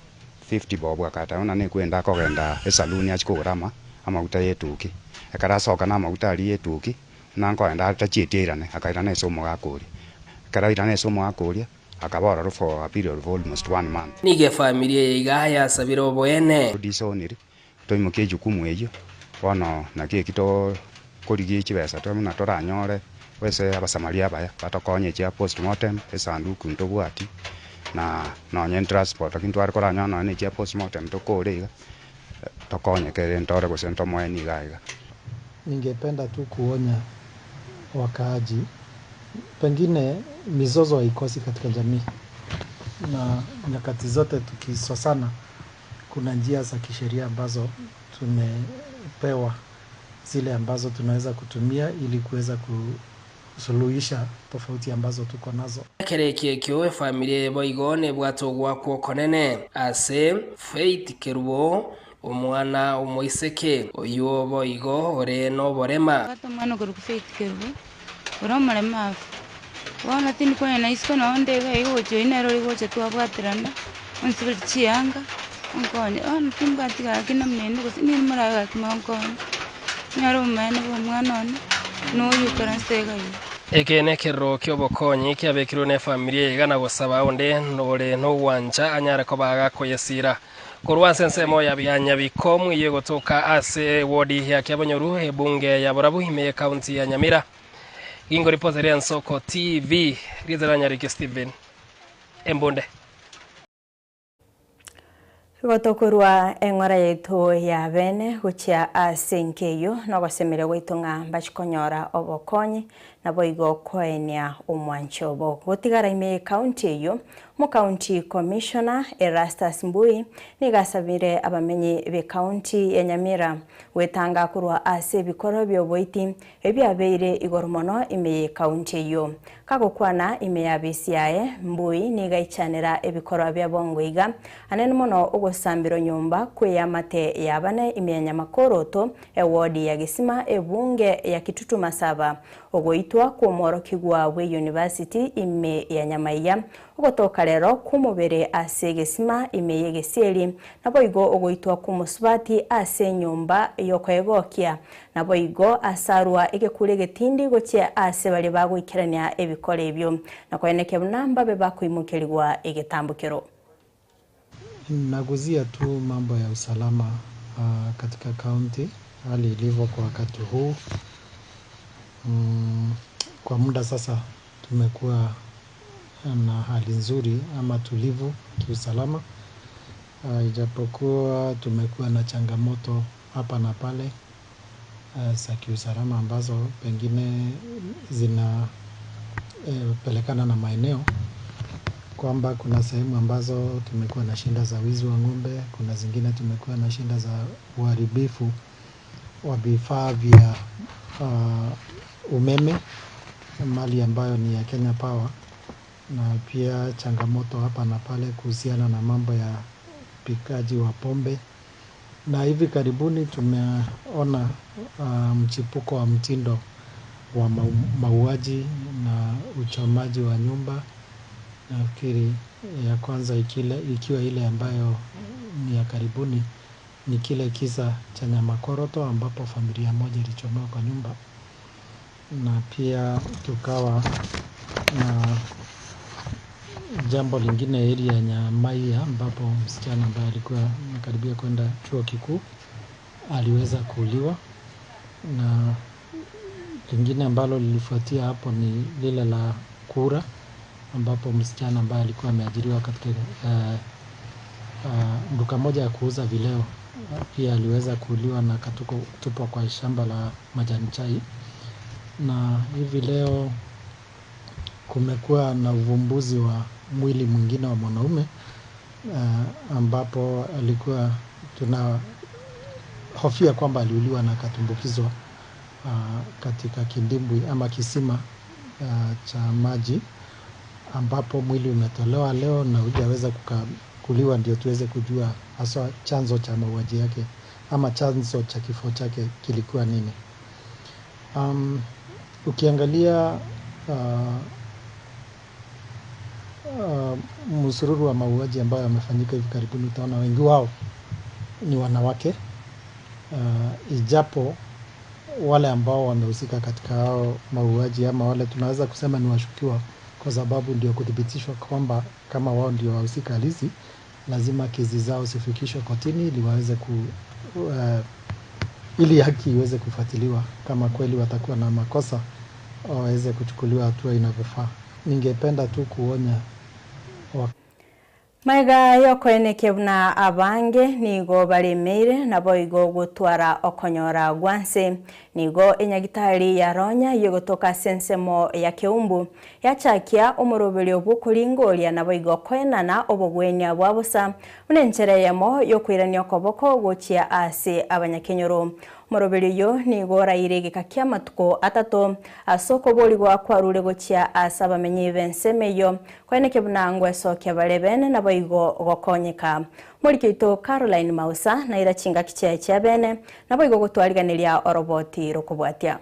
50 bob agateba buna nekwenda akogenda esaluni achie kogora ama amaguta ya etuki. Ekero asoka na amaguta aria ya etuki, buna nkoenda are tachieti airane, akairana ase omogaka oria. Ekero airana ase omogaka oria, akaba ororo for a period of almost one month. Nigo efamiri eye iga yasabire oboene. Todisoniri, toimokie ejukumu eyio, bono naki eki tokorigia chibesa toe buna toranyore ase abasamaria abaya batokonye chia postmortem, esanduku ntobwati, na nonye transport lakini tware koranyora nonye na echia postmortem tokore iga, tokonyeke rende ntore gose ntomoenie iga iga. Ningependa tu kuonya wakaaji, pengine mizozo haikosi katika jamii, na nyakati zote tukisosana, kuna njia za kisheria ambazo tumepewa, zile ambazo tunaweza kutumia ili kuweza kusuluhisha tofauti ambazo tuko nazo. Ekero eki ekio efamiri eye boigo nebwate ogoakwa okonene ase Faith Kerubo, omwana omoiseke oyio boigo ore noborema. Bwata omwana okorokwa Faith Kerubo, ore omoremabu. Bono tindi konyora isiko noo onde iga iga gocha oyio nere ore gocha twabwaterana, onsiberie chianga, onkonye. Bono timbwati gaki namna ende gose ninde morabe gaki monkonye, nyore obomaene bwa omwana one, na oyio oikaransete iga iga. Eke nekerero ki'obokonyi kiabekirwe nefamiri eye iga na gosaba onde ore nogwancha anyare koba agakoyesira. Korwa ase ensemo ya Nyabikomu eyio egotoka ase ewodi ya Kiabonyoru, ebunge ya Borabu ime y'ecounty ya Nyamira. Gingo ripoti ria Ensoko TV, rieta ria Nyariki Stephen Embunde. Igo tokorua eng'ora yaito ya bene gochia ase enka eyio, na ogosemeria gwaito ng'a mbachie konyora obokonyi, naboigo koenia omwanchi obo. Gotigara ime y'ecounty eyio, Omocounty Commissioner Erastus Mbui nigo asabire abamenyi b'ecounty ya Nyamira gwetanga korwa ase ebikorwa bi'oboiti ebiabeire igoro mono ime y'ecounty eyio. Kagokwana ime y'abisi yaye, Mbui nigo aichanera ebikorwa bia bongo iga, anene mono ogosambirwa nyomba kw'eamate y'abane ime ya Nyamakoroto, ewodi ya Gesima, ebunge ya Kitutu Masaba, ogoitwa kw'omworokigwa bw'eyunivasiti ime ya Nyamaiya, ogotoka rero kw'omobere ase egesima ime y'egesieri, naboigo ogoitwa kw'omosubati ase enyomba y'okoegokia, Naboigo asarua egekuro egetindi gochia aase baria bagoikerania ebikoro ebio, na koenekia buna mbabe bakoimokerigwa egetambokero. Naguzia tu mambo ya usalama katika county hali ilivyo kwa wakati huu. Kwa muda sasa tumekuwa na hali nzuri ama tulivu kiusalama. Ijapokuwa tumekuwa na changamoto hapa na pale za kiusalama ambazo pengine zinapelekana na maeneo kwamba kuna sehemu ambazo tumekuwa na shida za wizi wa ng'ombe, kuna zingine tumekuwa na shida za uharibifu wa vifaa vya umeme, mali ambayo ni ya Kenya Power, na pia changamoto hapa na pale kuhusiana na mambo ya upikaji wa pombe. Na hivi karibuni tumeona mchipuko wa mtindo wa mauaji na uchomaji wa nyumba. Nafikiri ya kwanza ikiwa ile ambayo ni ya karibuni ni kile kisa cha Nyamakoroto ambapo familia moja ilichomewa kwa nyumba, na pia tukawa na jambo lingine area ya Nyamaiya ambapo msichana ambaye alikuwa anakaribia kwenda chuo kikuu aliweza kuuliwa, na lingine ambalo lilifuatia hapo ni lile la Kura ambapo msichana ambaye alikuwa ameajiriwa katika duka moja ya kuuza vileo pia aliweza kuuliwa na akatupwa kwa shamba la majani chai. Na hivi leo kumekuwa na uvumbuzi wa mwili mwingine wa mwanaume ambapo alikuwa tunahofia kwamba aliuliwa na akatumbukizwa katika kidimbwi ama kisima cha maji ambapo mwili umetolewa leo na hujaweza kukaguliwa ndio tuweze kujua haswa chanzo cha mauaji yake ama chanzo cha kifo chake kilikuwa nini. Ukiangalia msururu wa mauaji ambayo yamefanyika hivi karibuni, utaona wengi wao ni wanawake, ijapo wale ambao wamehusika katika hao mauaji ama wale tunaweza kusema ni washukiwa, kwa sababu ndio kuthibitishwa kwamba kama wao ndio wahusika halisi, lazima kesi zao zifikishwe kotini ili waweze ku ili haki iweze kufuatiliwa. Kama kweli watakuwa na makosa, waweze kuchukuliwa hatua inavyofaa. Ningependa tu kuonya wa Maiga yokoenekia buna abange nigo baremeire nabo igo gotwara okonyora gwanse nigo enyagitari ya Ronya yogotoka ase ensemo ya Keumbu yachakia omoroberio bw'okoringoria nabo igo koenana obogwenia bwa bosa buna enchera eyemo yokoirania okoboko gochia ase abanyakenyoro. Omoroberio oyo nigo oraire egeka kia amatuko atato ase okoborigwa kwarure gochia ase abamenyi b'ensemo eyio koenekia buna ngwesokia bare bene nabo igo gokonyeka. Moriki oito Caroline Mausa naira chingaki chiaye chia bene nabo igo gotwariganeria oroboti rokobwatia.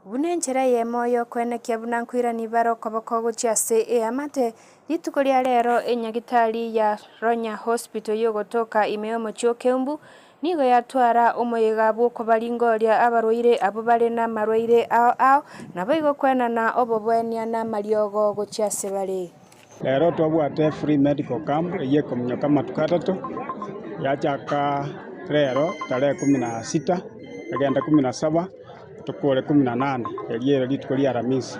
Buna enchera eyemo y'okoenekia buna nkoirania bare okoboko gochia ase eamate, rituko ria rero enyagitari ya Ronya Hospital y'ogotoka ime y'omochie o Keumbu nigo yatwara omoyega bw'okobaringoria abarwaire abwo bare namarwaire ao ao, naboigo koenana oboboenia na amariogo gochia ase bare. Rero twabwate free medical camp eyio ekominyoka amatuko atato, yachaka rero tarehe kumi na sita egende kumi na saba tokore kumi na nane erio ere rituko ria Aramisi.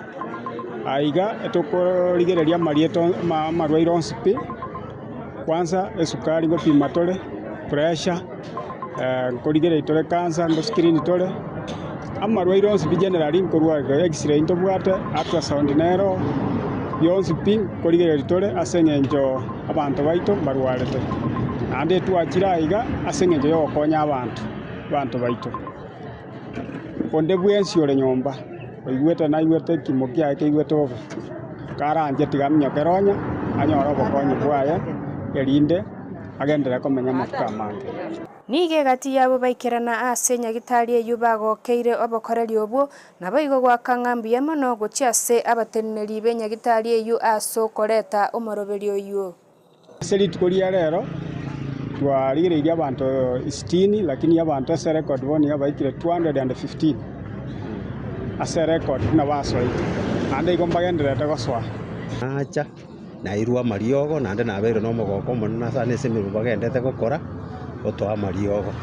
Aiga etokorigereria amarieto amarwaire onsi pi, kwanza esukari ngopima tore, pressure, nkorigereria tore cancer, ngo screen tore, amarwaire onsi pi generally nkorwa iga x-ray ntobwate, ultrasound nero, bionsi pi nkorigereria tore ase eng'encho abanto baito mbarwarete. Naende twachire aiga ase eng'encho ya ogokonya abanto, abanto baito. Onde bwensi ore nyomba, oigwete naigwete ekimo kiaye keigwete bobe, karanche tiga aminyoke ronya, anyore obokonyi bwaye, erinde agenderere komenya amatuko amange. Nigo egati yabo baikerana ase nyagitari eyio bagokeire obokoreri obwo, naboigo goaka ng'a mbuya mono gochia ase abateneneri b'enyagitari eyio ase okoreta omoroberio oyio. Ase rituko ria rero twarigereirie abanto sitini, lakini abanto ase erecord bono nigo baikire 215 ase erecord buna basoete, naende igo mbagendererete gosoa. Nacha, nairwe amariogo, naende nabeire nomogoko omonene ase ase emeremo bagendete gokora, gotoa amariogo.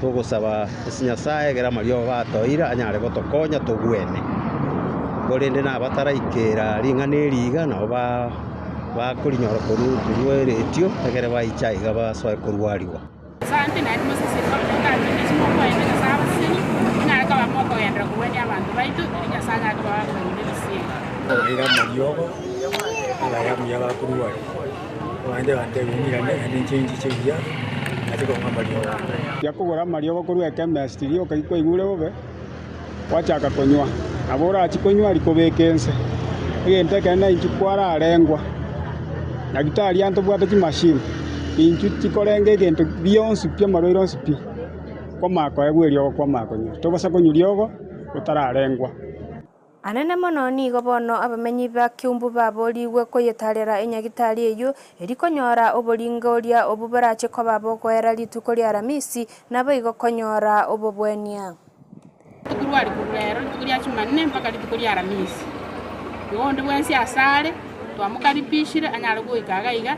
Togosaba ase Nyasae ekero amariogo gatoire anyare gotokonya togwene. Korende nabataraikera ring'ana eri iga nabo ba bakorinyora korwa korwa eretio ekere baicha iga basoe korwariwa. Asante, naende moseseni baminto ase mokoenda Nyasae abaseseni, monyare koba mokogenderera kogwenia abanto baito, erio Nyasae anyare koba akobaigwa ebisieri. Obaire amariogo abaye amuya bakorwaria, abande bantebia ng'irane naende inche nchiche buya nache kong'a amariogo. Tiakogora amariogo korwa ekemesti rioka kwaigure bobe, gwachaka konywa. Nabo orachie konywa aria kobeka ense. Egento ekenene inchuo kwararengwa, Nyagetari aa ntobwate chimashini, inchuo chikorenga egento bionsi pi amarwaire onsi pi, kwamanya koegwa eriogo kwamanya konywa. Tobasa konywa riogo otararengwa. Anene mono nigo bono abamenyi ba Kiumbu baborigwe koyetarera enyagitari eyio eri konyora oboringoria obwo borache koba bogoera rituko ria Aramisi, naboigo konyora obobwenia. Rituko rwa rero, rituko ria Jumanne mpaka rituko ria Aramisi. Igo onde bwensi asare, twamokaribishire anyare goika iga iga.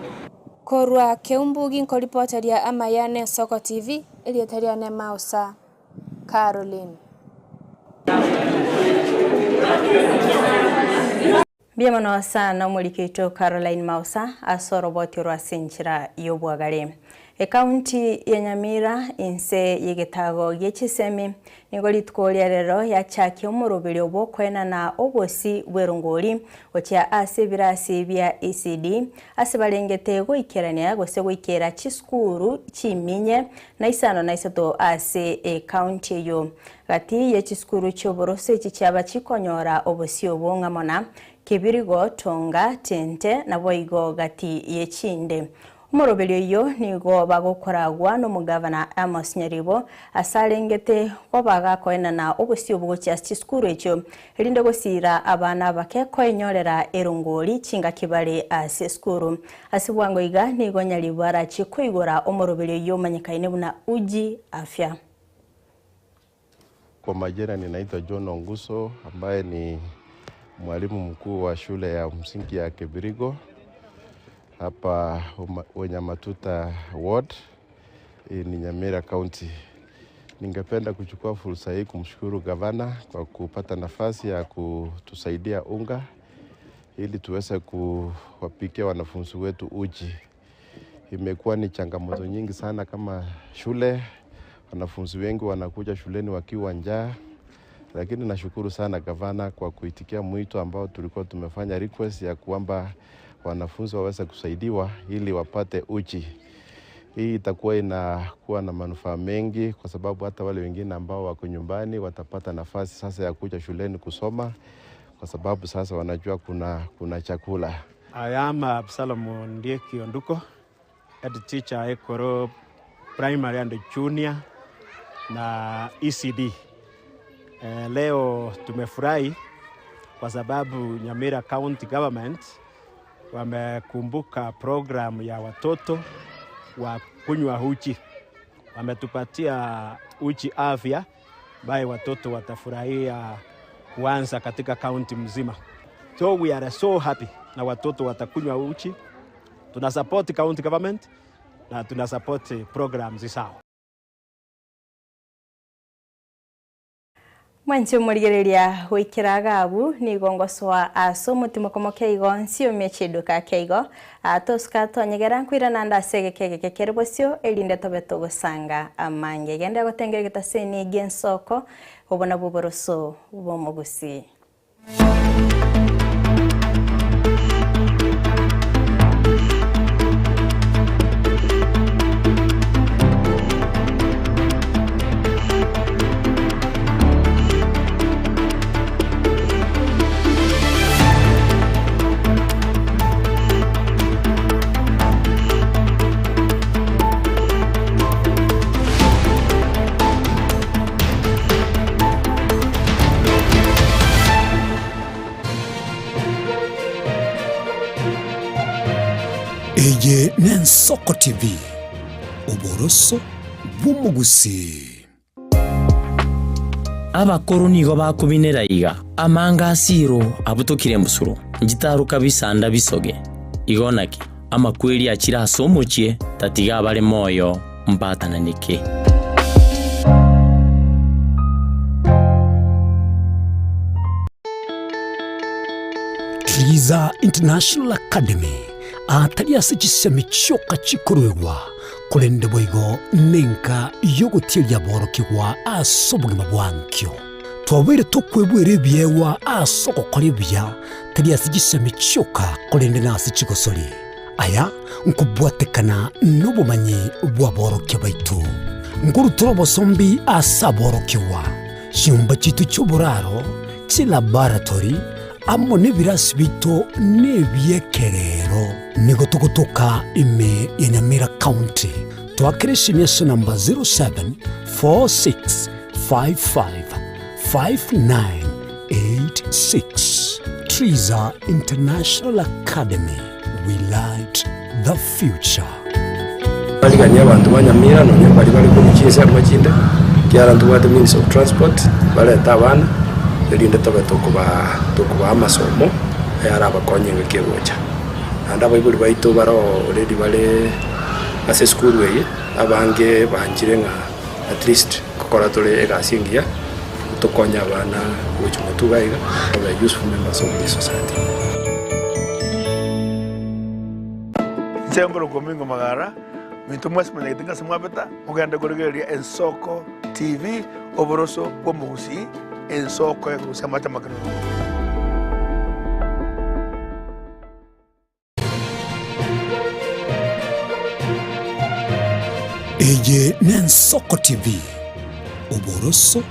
Korwa Keumbu ginkoripoteria amaya n'Ensoko TV, erieta riane Mausa Caroline. Mbuya mono sana omoriki oito Caroline Mausa ase oroboti orwa ase enchera y'obwagare. Ekaunti ya Nyamira inse y'egetago gie chisemi nigo rituko ria rero yachakia omoroberio bw'okoenana obosi bw'erongori gochia ase ebirasi bia ECD ase barengete goikerania gose goikera chisukuru chiminye na isano na isato ase ekaunti eyio. Gati ye chisukuru chi'oboroso echi chiaba chikonyora obosio obo ng'amo na Kibirigo, Tonga, Tente, naboigo gati y'echinde. Omoroberio oyio nigo bagokoragwa nomogavana Amos Nyaribo ase arengete koba gakoenana obosio obo gochia ase chisukuru echio erinde gosiira abana abake koenyorera erongori chingaki bare ase esukuru. Ase bwango iga nigo Nyaribo arachie koigora omoroberio oyio omanyekaine buna Uji Afya. Kwa majina ninaitwa John Onguso ambaye ni mwalimu mkuu wa shule ya msingi ya Kibirigo hapa Wenyamatuta Ward, hii ni Nyamira County. Ningependa kuchukua fursa hii kumshukuru gavana kwa kupata nafasi ya kutusaidia unga ili tuweze kuwapikia wanafunzi wetu uji. Imekuwa ni changamoto nyingi sana kama shule, wanafunzi wengi wanakuja shuleni wakiwa njaa, lakini nashukuru sana gavana kwa kuitikia mwito ambao tulikuwa tumefanya request ya kwamba wanafunzi waweze kusaidiwa ili wapate uji. Hii itakuwa inakuwa na manufaa mengi kwa sababu hata wale wengine ambao wako nyumbani watapata nafasi sasa ya kuja shuleni kusoma kwa sababu sasa wanajua kuna chakula. I am Absalom Ondieki Onduko, head teacher Ekoro Primary and Junior na ECD. Leo tumefurahi kwa sababu Nyamira County Government wamekumbuka program ya watoto wa kunywa uji. Wametupatia uji afya ambaye watoto watafurahia kuanza katika kaunti mzima. So we are so happy na watoto watakunywa uji. Tuna support county government na tuna support programs zao. Mwanche omorigereria goikera gabu nigo ngosoa ase omotimo komo keigo nsiomia chiduka keigo atosuka twanyegera nkwirana nda ase egeke egeke kere bosio erinde tobe togosanga amange gende gotengera getaseni gie ensoko obo nabwo oboroso bwa omogusi. Eye n'Ensoko TV, oboroso bw'omogusii. Abakoro nigo bakobinera iga, Amanga asiro abutokire embusuro, nchitaruka bisanda bisoge. Igo naki, amakweri achire ase omochie, tatiga abare moyo mbatananeke. Triza International Academy atari ase chisemi chioka chikoruegwa, korende boigo nenka y'ogotieria aborokigwa ase obogima bwa nkio. Twabeire tokwebwera ebiegwa ase ogokora ebuya, tari ase chisemi chioka, korende nase chigosori. Aya nkobwatekana nobomanyi bw'aborokia baito. Nkorutora obosombi ase aborokigwa, chinyomba chiaito chi'oboraro, chilaboratory, amo nebirasi biaito nebi'ekerero. Nigo togotoka ime ya Nyamira County. Toakere esimi ase namba 0746555986. Triza International Academy, we light the future. Bariganie abanto ba Nyamira nonya baria bare korwa chinsemo chinde, ekiagera ntobwate means of transport, barete abana, erinde tobe tokobaa tokobaa amasomo ayarabakonye engaki egocha. Naende abaibori baito bare already bare ase esukuru eye, abange banchire ng'a at least nkokora tore egasi engiya, tokonye abana gochia motwe iga iga, babe useful members of this society. Inche nkorokwa Omingo Magara, minto mwensi monyagete ng'ase mwabeta, mogende korigereria Ensoko TV, oboroso bw'omogusii, ensoko ekorusia amache amakenunu. Eye n'Ensoko TV, oboroso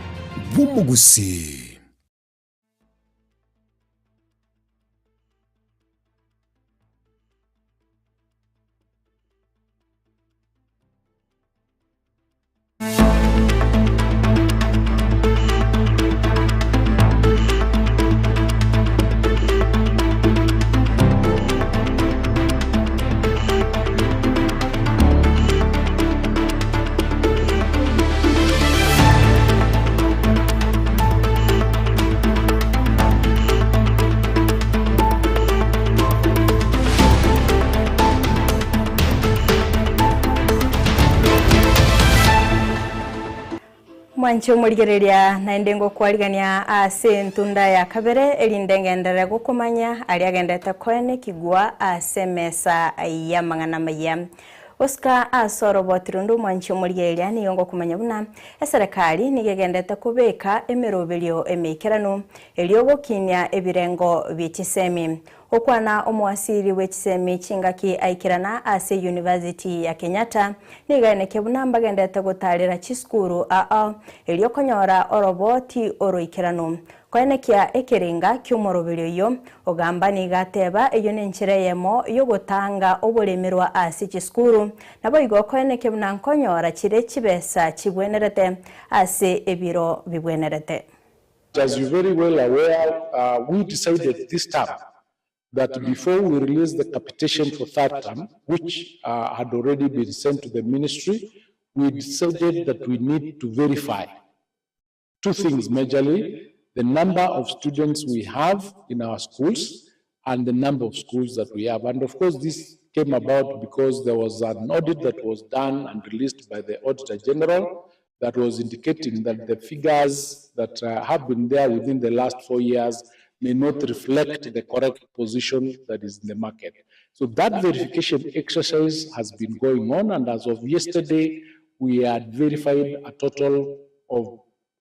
bw'omogusii. Mwanche omorigereria naende ngokwarigania ase entunda ya kabere erinde ngenderere gokomanya aria agendete koenekigwa ase emesa y'amang'ana amaya. Gosika ase oroboti runde omwanche omorigereria nigo ngokomanya buna eserekari nigo egendete kobeka emeroberio emeikeranu erio gokinia ebirengo bie chisemi. Gokwana omoasiri bwe chisemi chingaki aikerana ase University ya Kenyatta, nigo aenekia buna mbagendete gotarera chisukuru ao erio konyora oroboti oroikeranu. Koenekia ekerenga ki'omoroberio oyio, Ogamba nigo ateba eyio nenchera eyemo yogotanga oboremerwa ase chisukuru, naboigo koenekia buna nkonyora chire chibesa chibwenerete ase ebiro bibwenerete. As you very well aware, we decided this term that before we release the capitation for third term, which had already been sent to the ministry, we decided that we need to verify two things majorly, the number of students we have in our schools and the number of schools that we have. And of course, this came about because there was an audit that was done and released by the Auditor General that was indicating that the figures that have been there within the last 4 years may not reflect the correct position that is in the market. So that verification exercise has been going on, and as of yesterday, we had verified a total of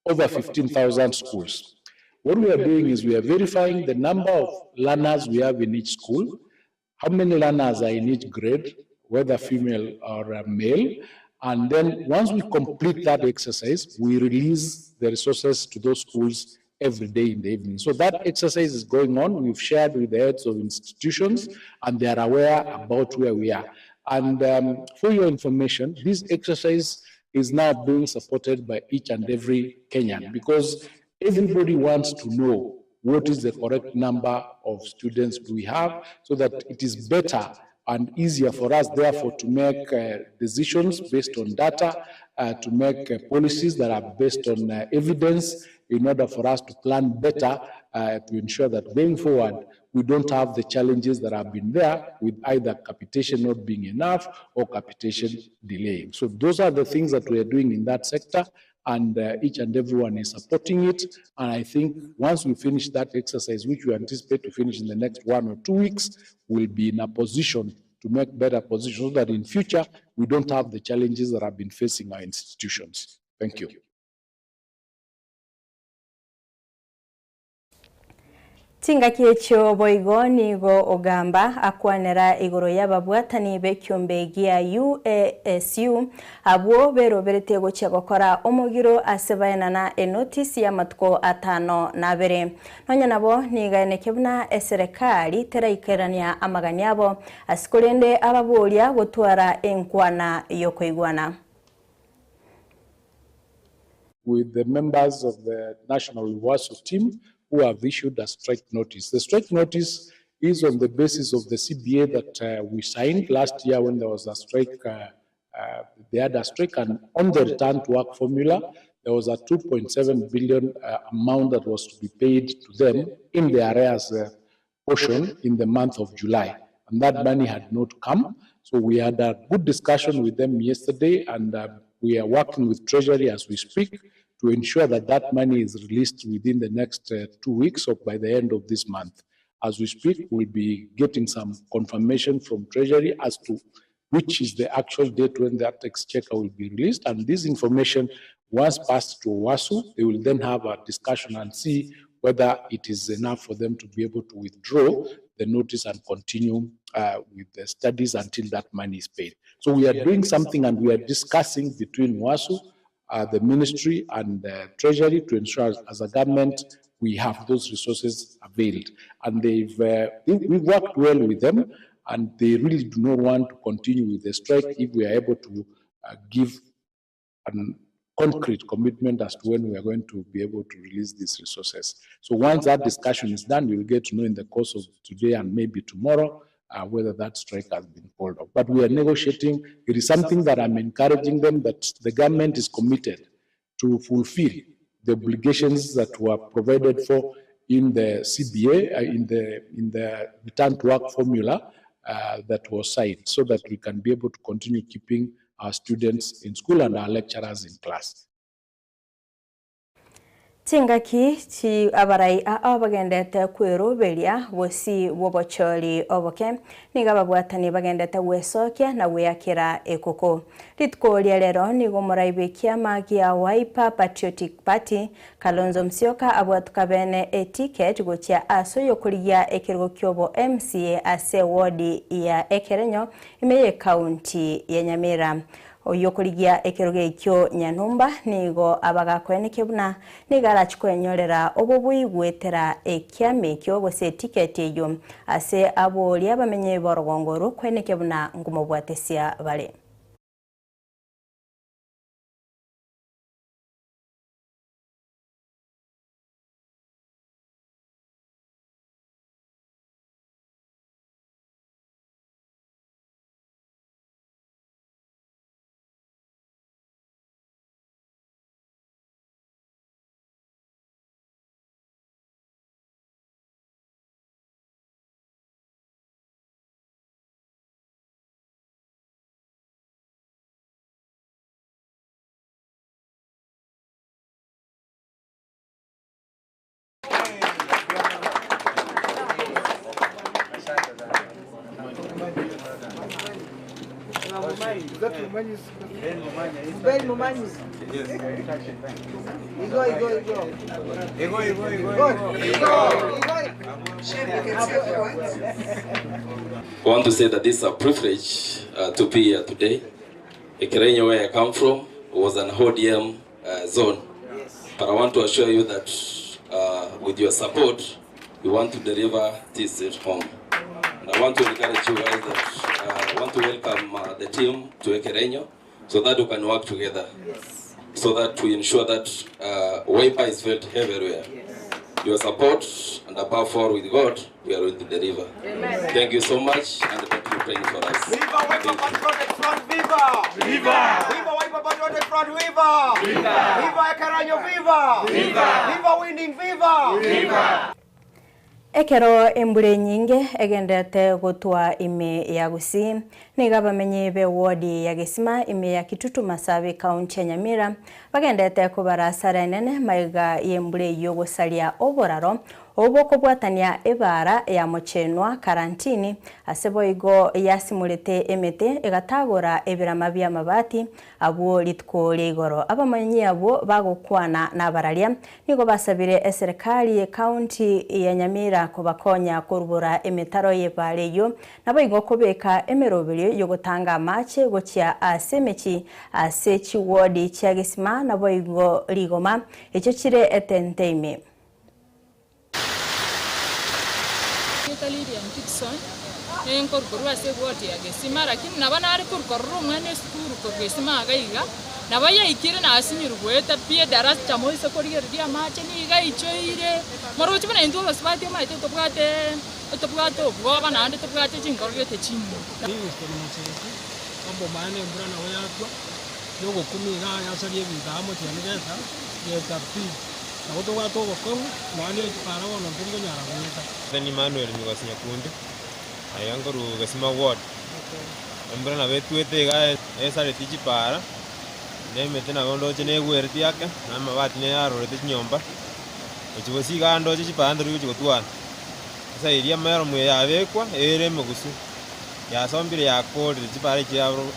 over 15,000 schools. What we are doing is we are verifying the number of learners we have in each school, how many learners are in each grade, whether female or male, and then once we complete that exercise, we release the resources to those schools every day in the evening. So that exercise is going on. We've shared with the heads of institutions, and they are aware about where we are. And for your information, this exercise is now being supported by each and every Kenyan, because everybody wants to know what is the correct number of students we have, so that it is better and easier for us, therefore, to make decisions based on data, to make policies that are based on evidence, in order for us to plan better to ensure that going forward, we don't have the challenges that have been there with either capitation not being enough or capitation delaying. So those are the things that we are doing in that sector, and each and everyone is supporting it. And I think once we finish that exercise, which we anticipate to finish in the next 1 or 2 weeks, we'll be in a position to make better positions so that in future, we don't have the challenges that have been facing our institutions. Thank you. Chingaki echio boigo nigo ogamba akwanera igoro y'ababwatani b'ekiombe gia UASU abwo beroberete gochia gokora omogiro ase baenana enotisi y'amatuko atano na abere. Nonya nabo nigo aeneke buna eserekari teraikerania amagani abo ase korende ababoria gotwara enkwana y'okoigwana. With the members of the National UASU team who have issued a strike notice. The strike notice is on the basis of the CBA that we signed last year when there was a strike, they had a strike, and on the return to work formula, there was a 2.7 billion amount that was to be paid to them in the arrears portion in the month of July. And that money had not come. So we had a good discussion with them yesterday, and we are working with Treasury as we speak to ensure that that money is released within the next 2 weeks or by the end of this month. As we speak, we'll be getting some confirmation from Treasury as to which is the actual date when that exchequer will be released. And this information, once passed to UASU, they will then have a discussion and see whether it is enough for them to be able to withdraw the notice and continue with the studies until that money is paid. So we are doing something, and we are discussing between UASU, the ministry, and the Treasury to ensure as a government we have those resources availed. And we've worked well with them, and they really do not want to continue with the strike if we are able to give a concrete commitment as to when we are going to be able to release these resources. So once that discussion is done, we'll get to know in the course of today and maybe tomorrow whether that strike has been called off. But we are negotiating. It is something that I'm encouraging them, that the government is committed to fulfill the obligations that were provided for in the CBA, in the return to work formula that was signed, so that we can be able to continue keeping our students in school and our lecturers in class. Chingaki chi abarai ao bagendete kweroberia bosio bw'obochori oboke, nigo ababwatani bagendete gwesokia na gweakera ekoko. Rituko ria rero nigo omorai bw'ekiama gia Wiper Patriotic Party, Kalonzo Musyoka abwatuka bene eticket gochia ase oyokorigia ekerogo kiobo MCA ase ewodi ya Ekerenyo ime y'ecounty ya Nyamira. Oyio okorigia ekerogo ekio nyanumba nigo abagakoenekia buna nigo arachie kwenyorera obobui goetera ekiama ekio gose etiketi eyio ase aboria abamenyi b'orogongo orwo koenekia buna nkomobwatesia bare. I want to say that this is a privilege uh, to be here today. Ekerenyo, where I come from, was an ODM uh, zone. But I want to assure you that uh, with your support, we want to deliver this seat home. And I want to encourage you guys that uh, I want to welcome uh, the team to Ekerenyo so that we can work together. So that we ensure that uh, Wiper is felt everywhere. Your support and above all with God, we are going to deliver. Amen. Thank you so much and continue praying for us. Viva Wiper Patriotic Front, viva! Viva! Viva Wiper Patriotic Front, viva! Viva! Viva Ekerenyo, viva! Viva! Viva winning, viva! Viva! Ekero embura enyinge egenderete gotwa ime ya Gusii, nigo abamenyi b'ewodi ya Gesima ime ya Kitutu Masabi ekaunti ya Nyamira bagenderete kobara asara enene magega y'embura eyio gosaria oboraro obwo bokobwatania ebaara ya Mochenwa Karantini ase boigo yasimorete emete egatagora ebirama bi'amabati abwo rituko ria igoro. Abamanyi abwo bagokwana nabararia Nigo basabire eserekari y'ecounty ya Nyamira kobakonya korubora emetaro y'ebaara eyio, naboigo kobeka emeroberio y'ogotanga amache gochia ase emechi ase chiwodi chia Gesima naboigo Rigoma echio chire etente ime. Erieta Lilian Dickson, nenkoru korwa ase eward ya Gesima, lakini nabo nare koru korora omwana esukuru korwa Gesima iga iga, nabo yaikire nasinyirwe goeta pi edarasa moise korigereria amache nigo aichoire, moroche buna intwe abasubati omanyete tobwate tobwate obwoba naende tobwate chinkoro gete chinyinge. Livingstone Mocheche, Omomani embura nabo yatwa, yogokumia iga yasaria ebinto amo chiani gesa, gesa pi. Nabo tobwate obokong'u, nonya ne chipara bono ntori konyara goeta. Then Emmanuel Migosi Nyakundi, aiga nkorwa Gesima ward. Embura nabo etwete iga esareti chipara, na emete nabo ndoche negwereti ake, na amabati neyarorete chinyomba, gochia bosie iga ndoche chipara ntori gochia gotwara. Ase eria emeromo eye yabekwa, ere emegusu, yasombire yakorire chipara echi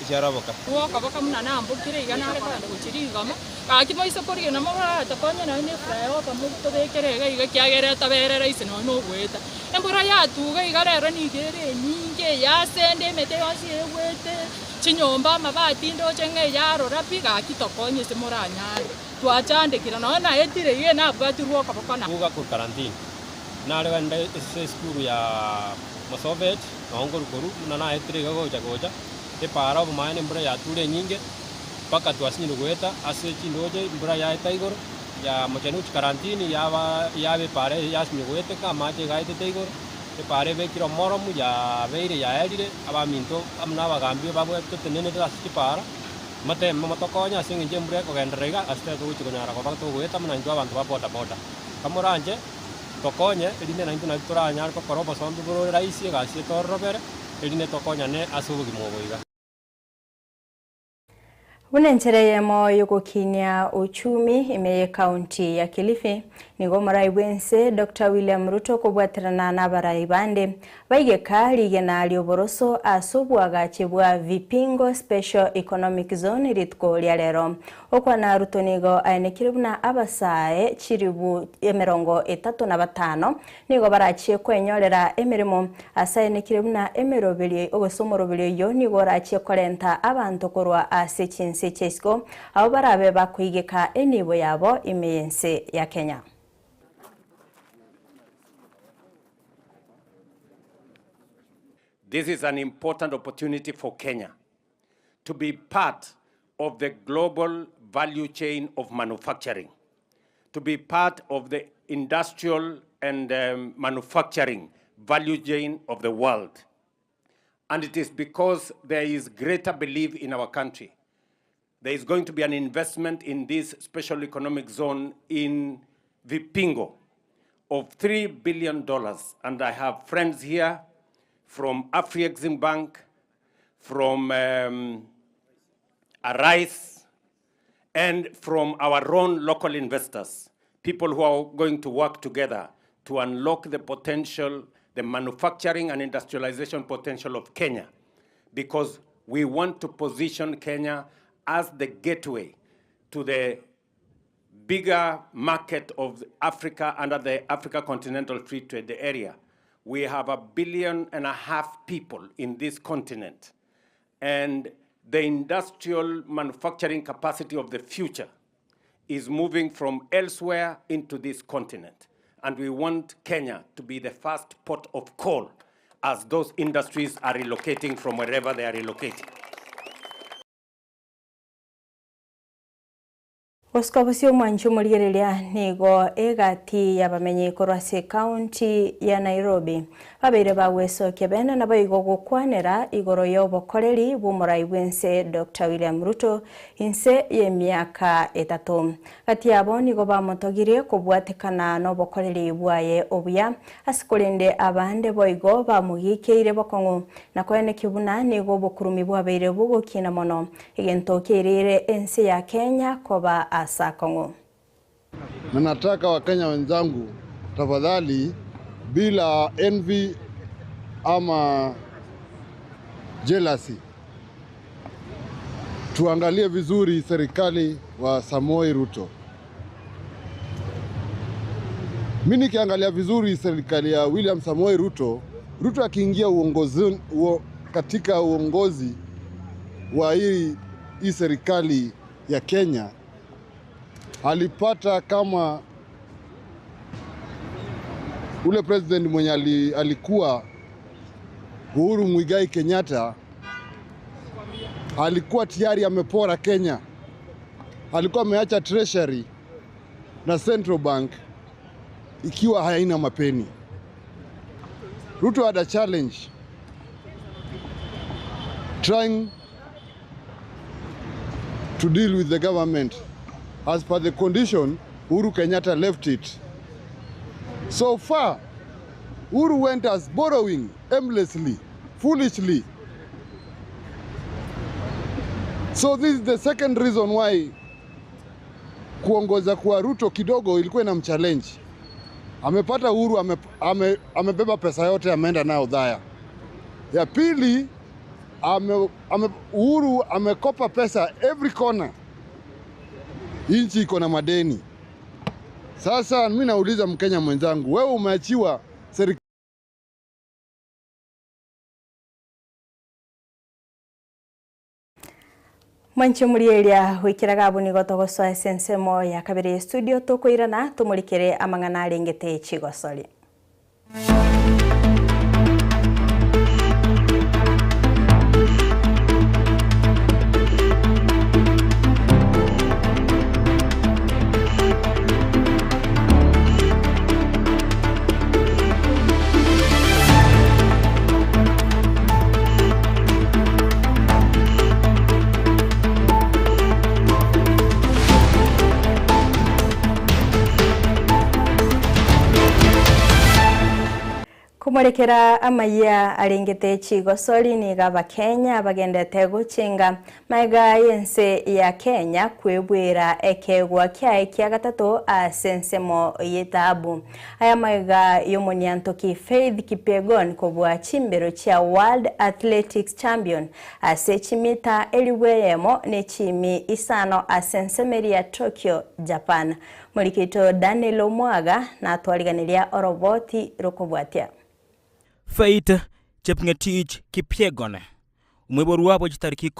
chiaroboka. Gwokoboka buna nambokire iga nare kogenda gochia rigoma, Gaki moise korigia moratokonye nonya ne flyover motobekere iga iga ekiagera etoberere ase nonya nogoeta. Embura yatuga iga rero nigo ere enyinge eyasende emete yonsi egwete, chinyomba amabati ndoche ng'a eyarora pi gaki tokonye ase moranyare. Twachandekire nonya naetire iga nabwatirwe okoboko na. Goka korwa karantini, nare kogenda ase esukuru ya Mosovet, nabo nkorwa korwa buna naetire iga gocha gocha, epaara obomaene embura yature enyinge. Mpaka twasinyire goeta ase chindooche embura yaeta igoro, ya mochenu chikarantini yaba yaba epaara yasinyire goeteka, amache iga aetete igoro, epaara ebekire omoromu yabeire yaerire, abaminto amo na abagambi babwate totenenete ase chipaara, moteme motokonye ase eng'encho embura ekogenderera iga ase tari togochia konyara koba togoeta buna intwe abanto ba boda boda. Kamoranche tokonye erinde naintwe nari toranyare gokora obosombi bore rahisi egasi etororobere, erinde tokonyane ase obogima obo iga. Buna enchera eyemo y'ogokinia uchumi ime y'ecounty ya Kilifi, nigo omorai bw'ense Doctor William Ruto okobwaterana n'abarai bande baigeka rigena ri'oboroso ase oboagachi bwa Vipingo Special Economic Zone rituko ria rero. Okwana Ruto nigo aenekire buna abasae chiribu 35 nigo barachie kwenyorera emeremo ase aenekire buna emeroberio gose omoroberio oyio nigo orachie korenta abanto korwa ase chinse chia isiko abwo barabe bakoigeka enibo yabo ime y'ense ya Kenya. This is an important opportunity for Kenya to be part of the global value chain of manufacturing, to be part of the industrial and manufacturing value chain of the world. And it is because there is greater belief in our country. There is going to be an investment in this special economic zone in Vipingo of $3 billion. And I have friends here from Afri-Exim Bank, from Arise, and from our own local investors, people who are going to work together to unlock the potential, the manufacturing and industrialization potential of Kenya, because we want to position Kenya as the gateway to the bigger market of Africa under the Africa Continental Free Trade Area. We have a billion and a half people in this continent, and the industrial manufacturing capacity of the future is moving from elsewhere into this continent. And we want Kenya to be the first port of call as those industries are relocating from wherever they are relocating. Gosika bosio omwanchi omorigereria nigo egati y'abamenyi korwa ase ekaunti ya Nairobi babeire bagwesokia bene nabo igo gokwanera igoro y'obokoreri bw'omorai bw'ense Dr. William Ruto inse y'emiaka etato. Gati yabo nigo bamotogirie kobwatekana n'obokoreri bwaye obuya ase korende abande boigo bamogikeire bokong'u na koenekia buna nigo obokurumi bwabeire bogokina mono egento kiairire ense ya Kenya koba ase akong'u. Na nataka Wakenya wenzangu, tafadhali, bila envy ama jealousy, tuangalie vizuri serikali wa Samoei Ruto. Mimi nikiangalia vizuri serikali ya William Samoei Ruto, Ruto akiingia uongozi, katika uongozi wa hii serikali ya Kenya, alipata kama ule president mwenye alikuwa Uhuru Muigai Kenyatta, alikuwa tayari amepora Kenya. Alikuwa ameacha Treasury na Central Bank ikiwa haina mapeni. Ruto had a challenge trying to deal with the government as per the condition Uhuru Kenyatta left it. So far, Uhuru went as borrowing aimlessly, foolishly. So this is the second reason why kuongoza kwa Ruto kidogo ilikuwa ina mchallenge. Amepata Uhuru, amebeba pesa yote ameenda nayo Udhaya. Ya pili, Uhuru amekopa pesa every corner. Nchi iko na madeni. Sasa mimi nauliza Mkenya mwenzangu, wewe umeachiwa serikali Mwanchi murieria wikiraga abu nigo togosoa ensemo ya kabere studio tukwirana tumurikire amang'ana arengete chigosori. Korekera amaiya arengete chigosori nigo Abakenya bagendete gochenga maega y'ense ya Kenya kwebwera ekeegwa kiaye kia gatato ase ensemo y'etaabu. Aya maega y'omoniantoki Faith Kipyegon kobua chimbero chia World Athletics Champion ase chimita elifu eyemo ne chiimi isano ase ensemeri ya Tokyo, Japan. Morikito Daniel Omwaga natwariganiria oroboti rokobwatia. Faith Chepngetich Kipyegon, omoiborwa bwe chitariki.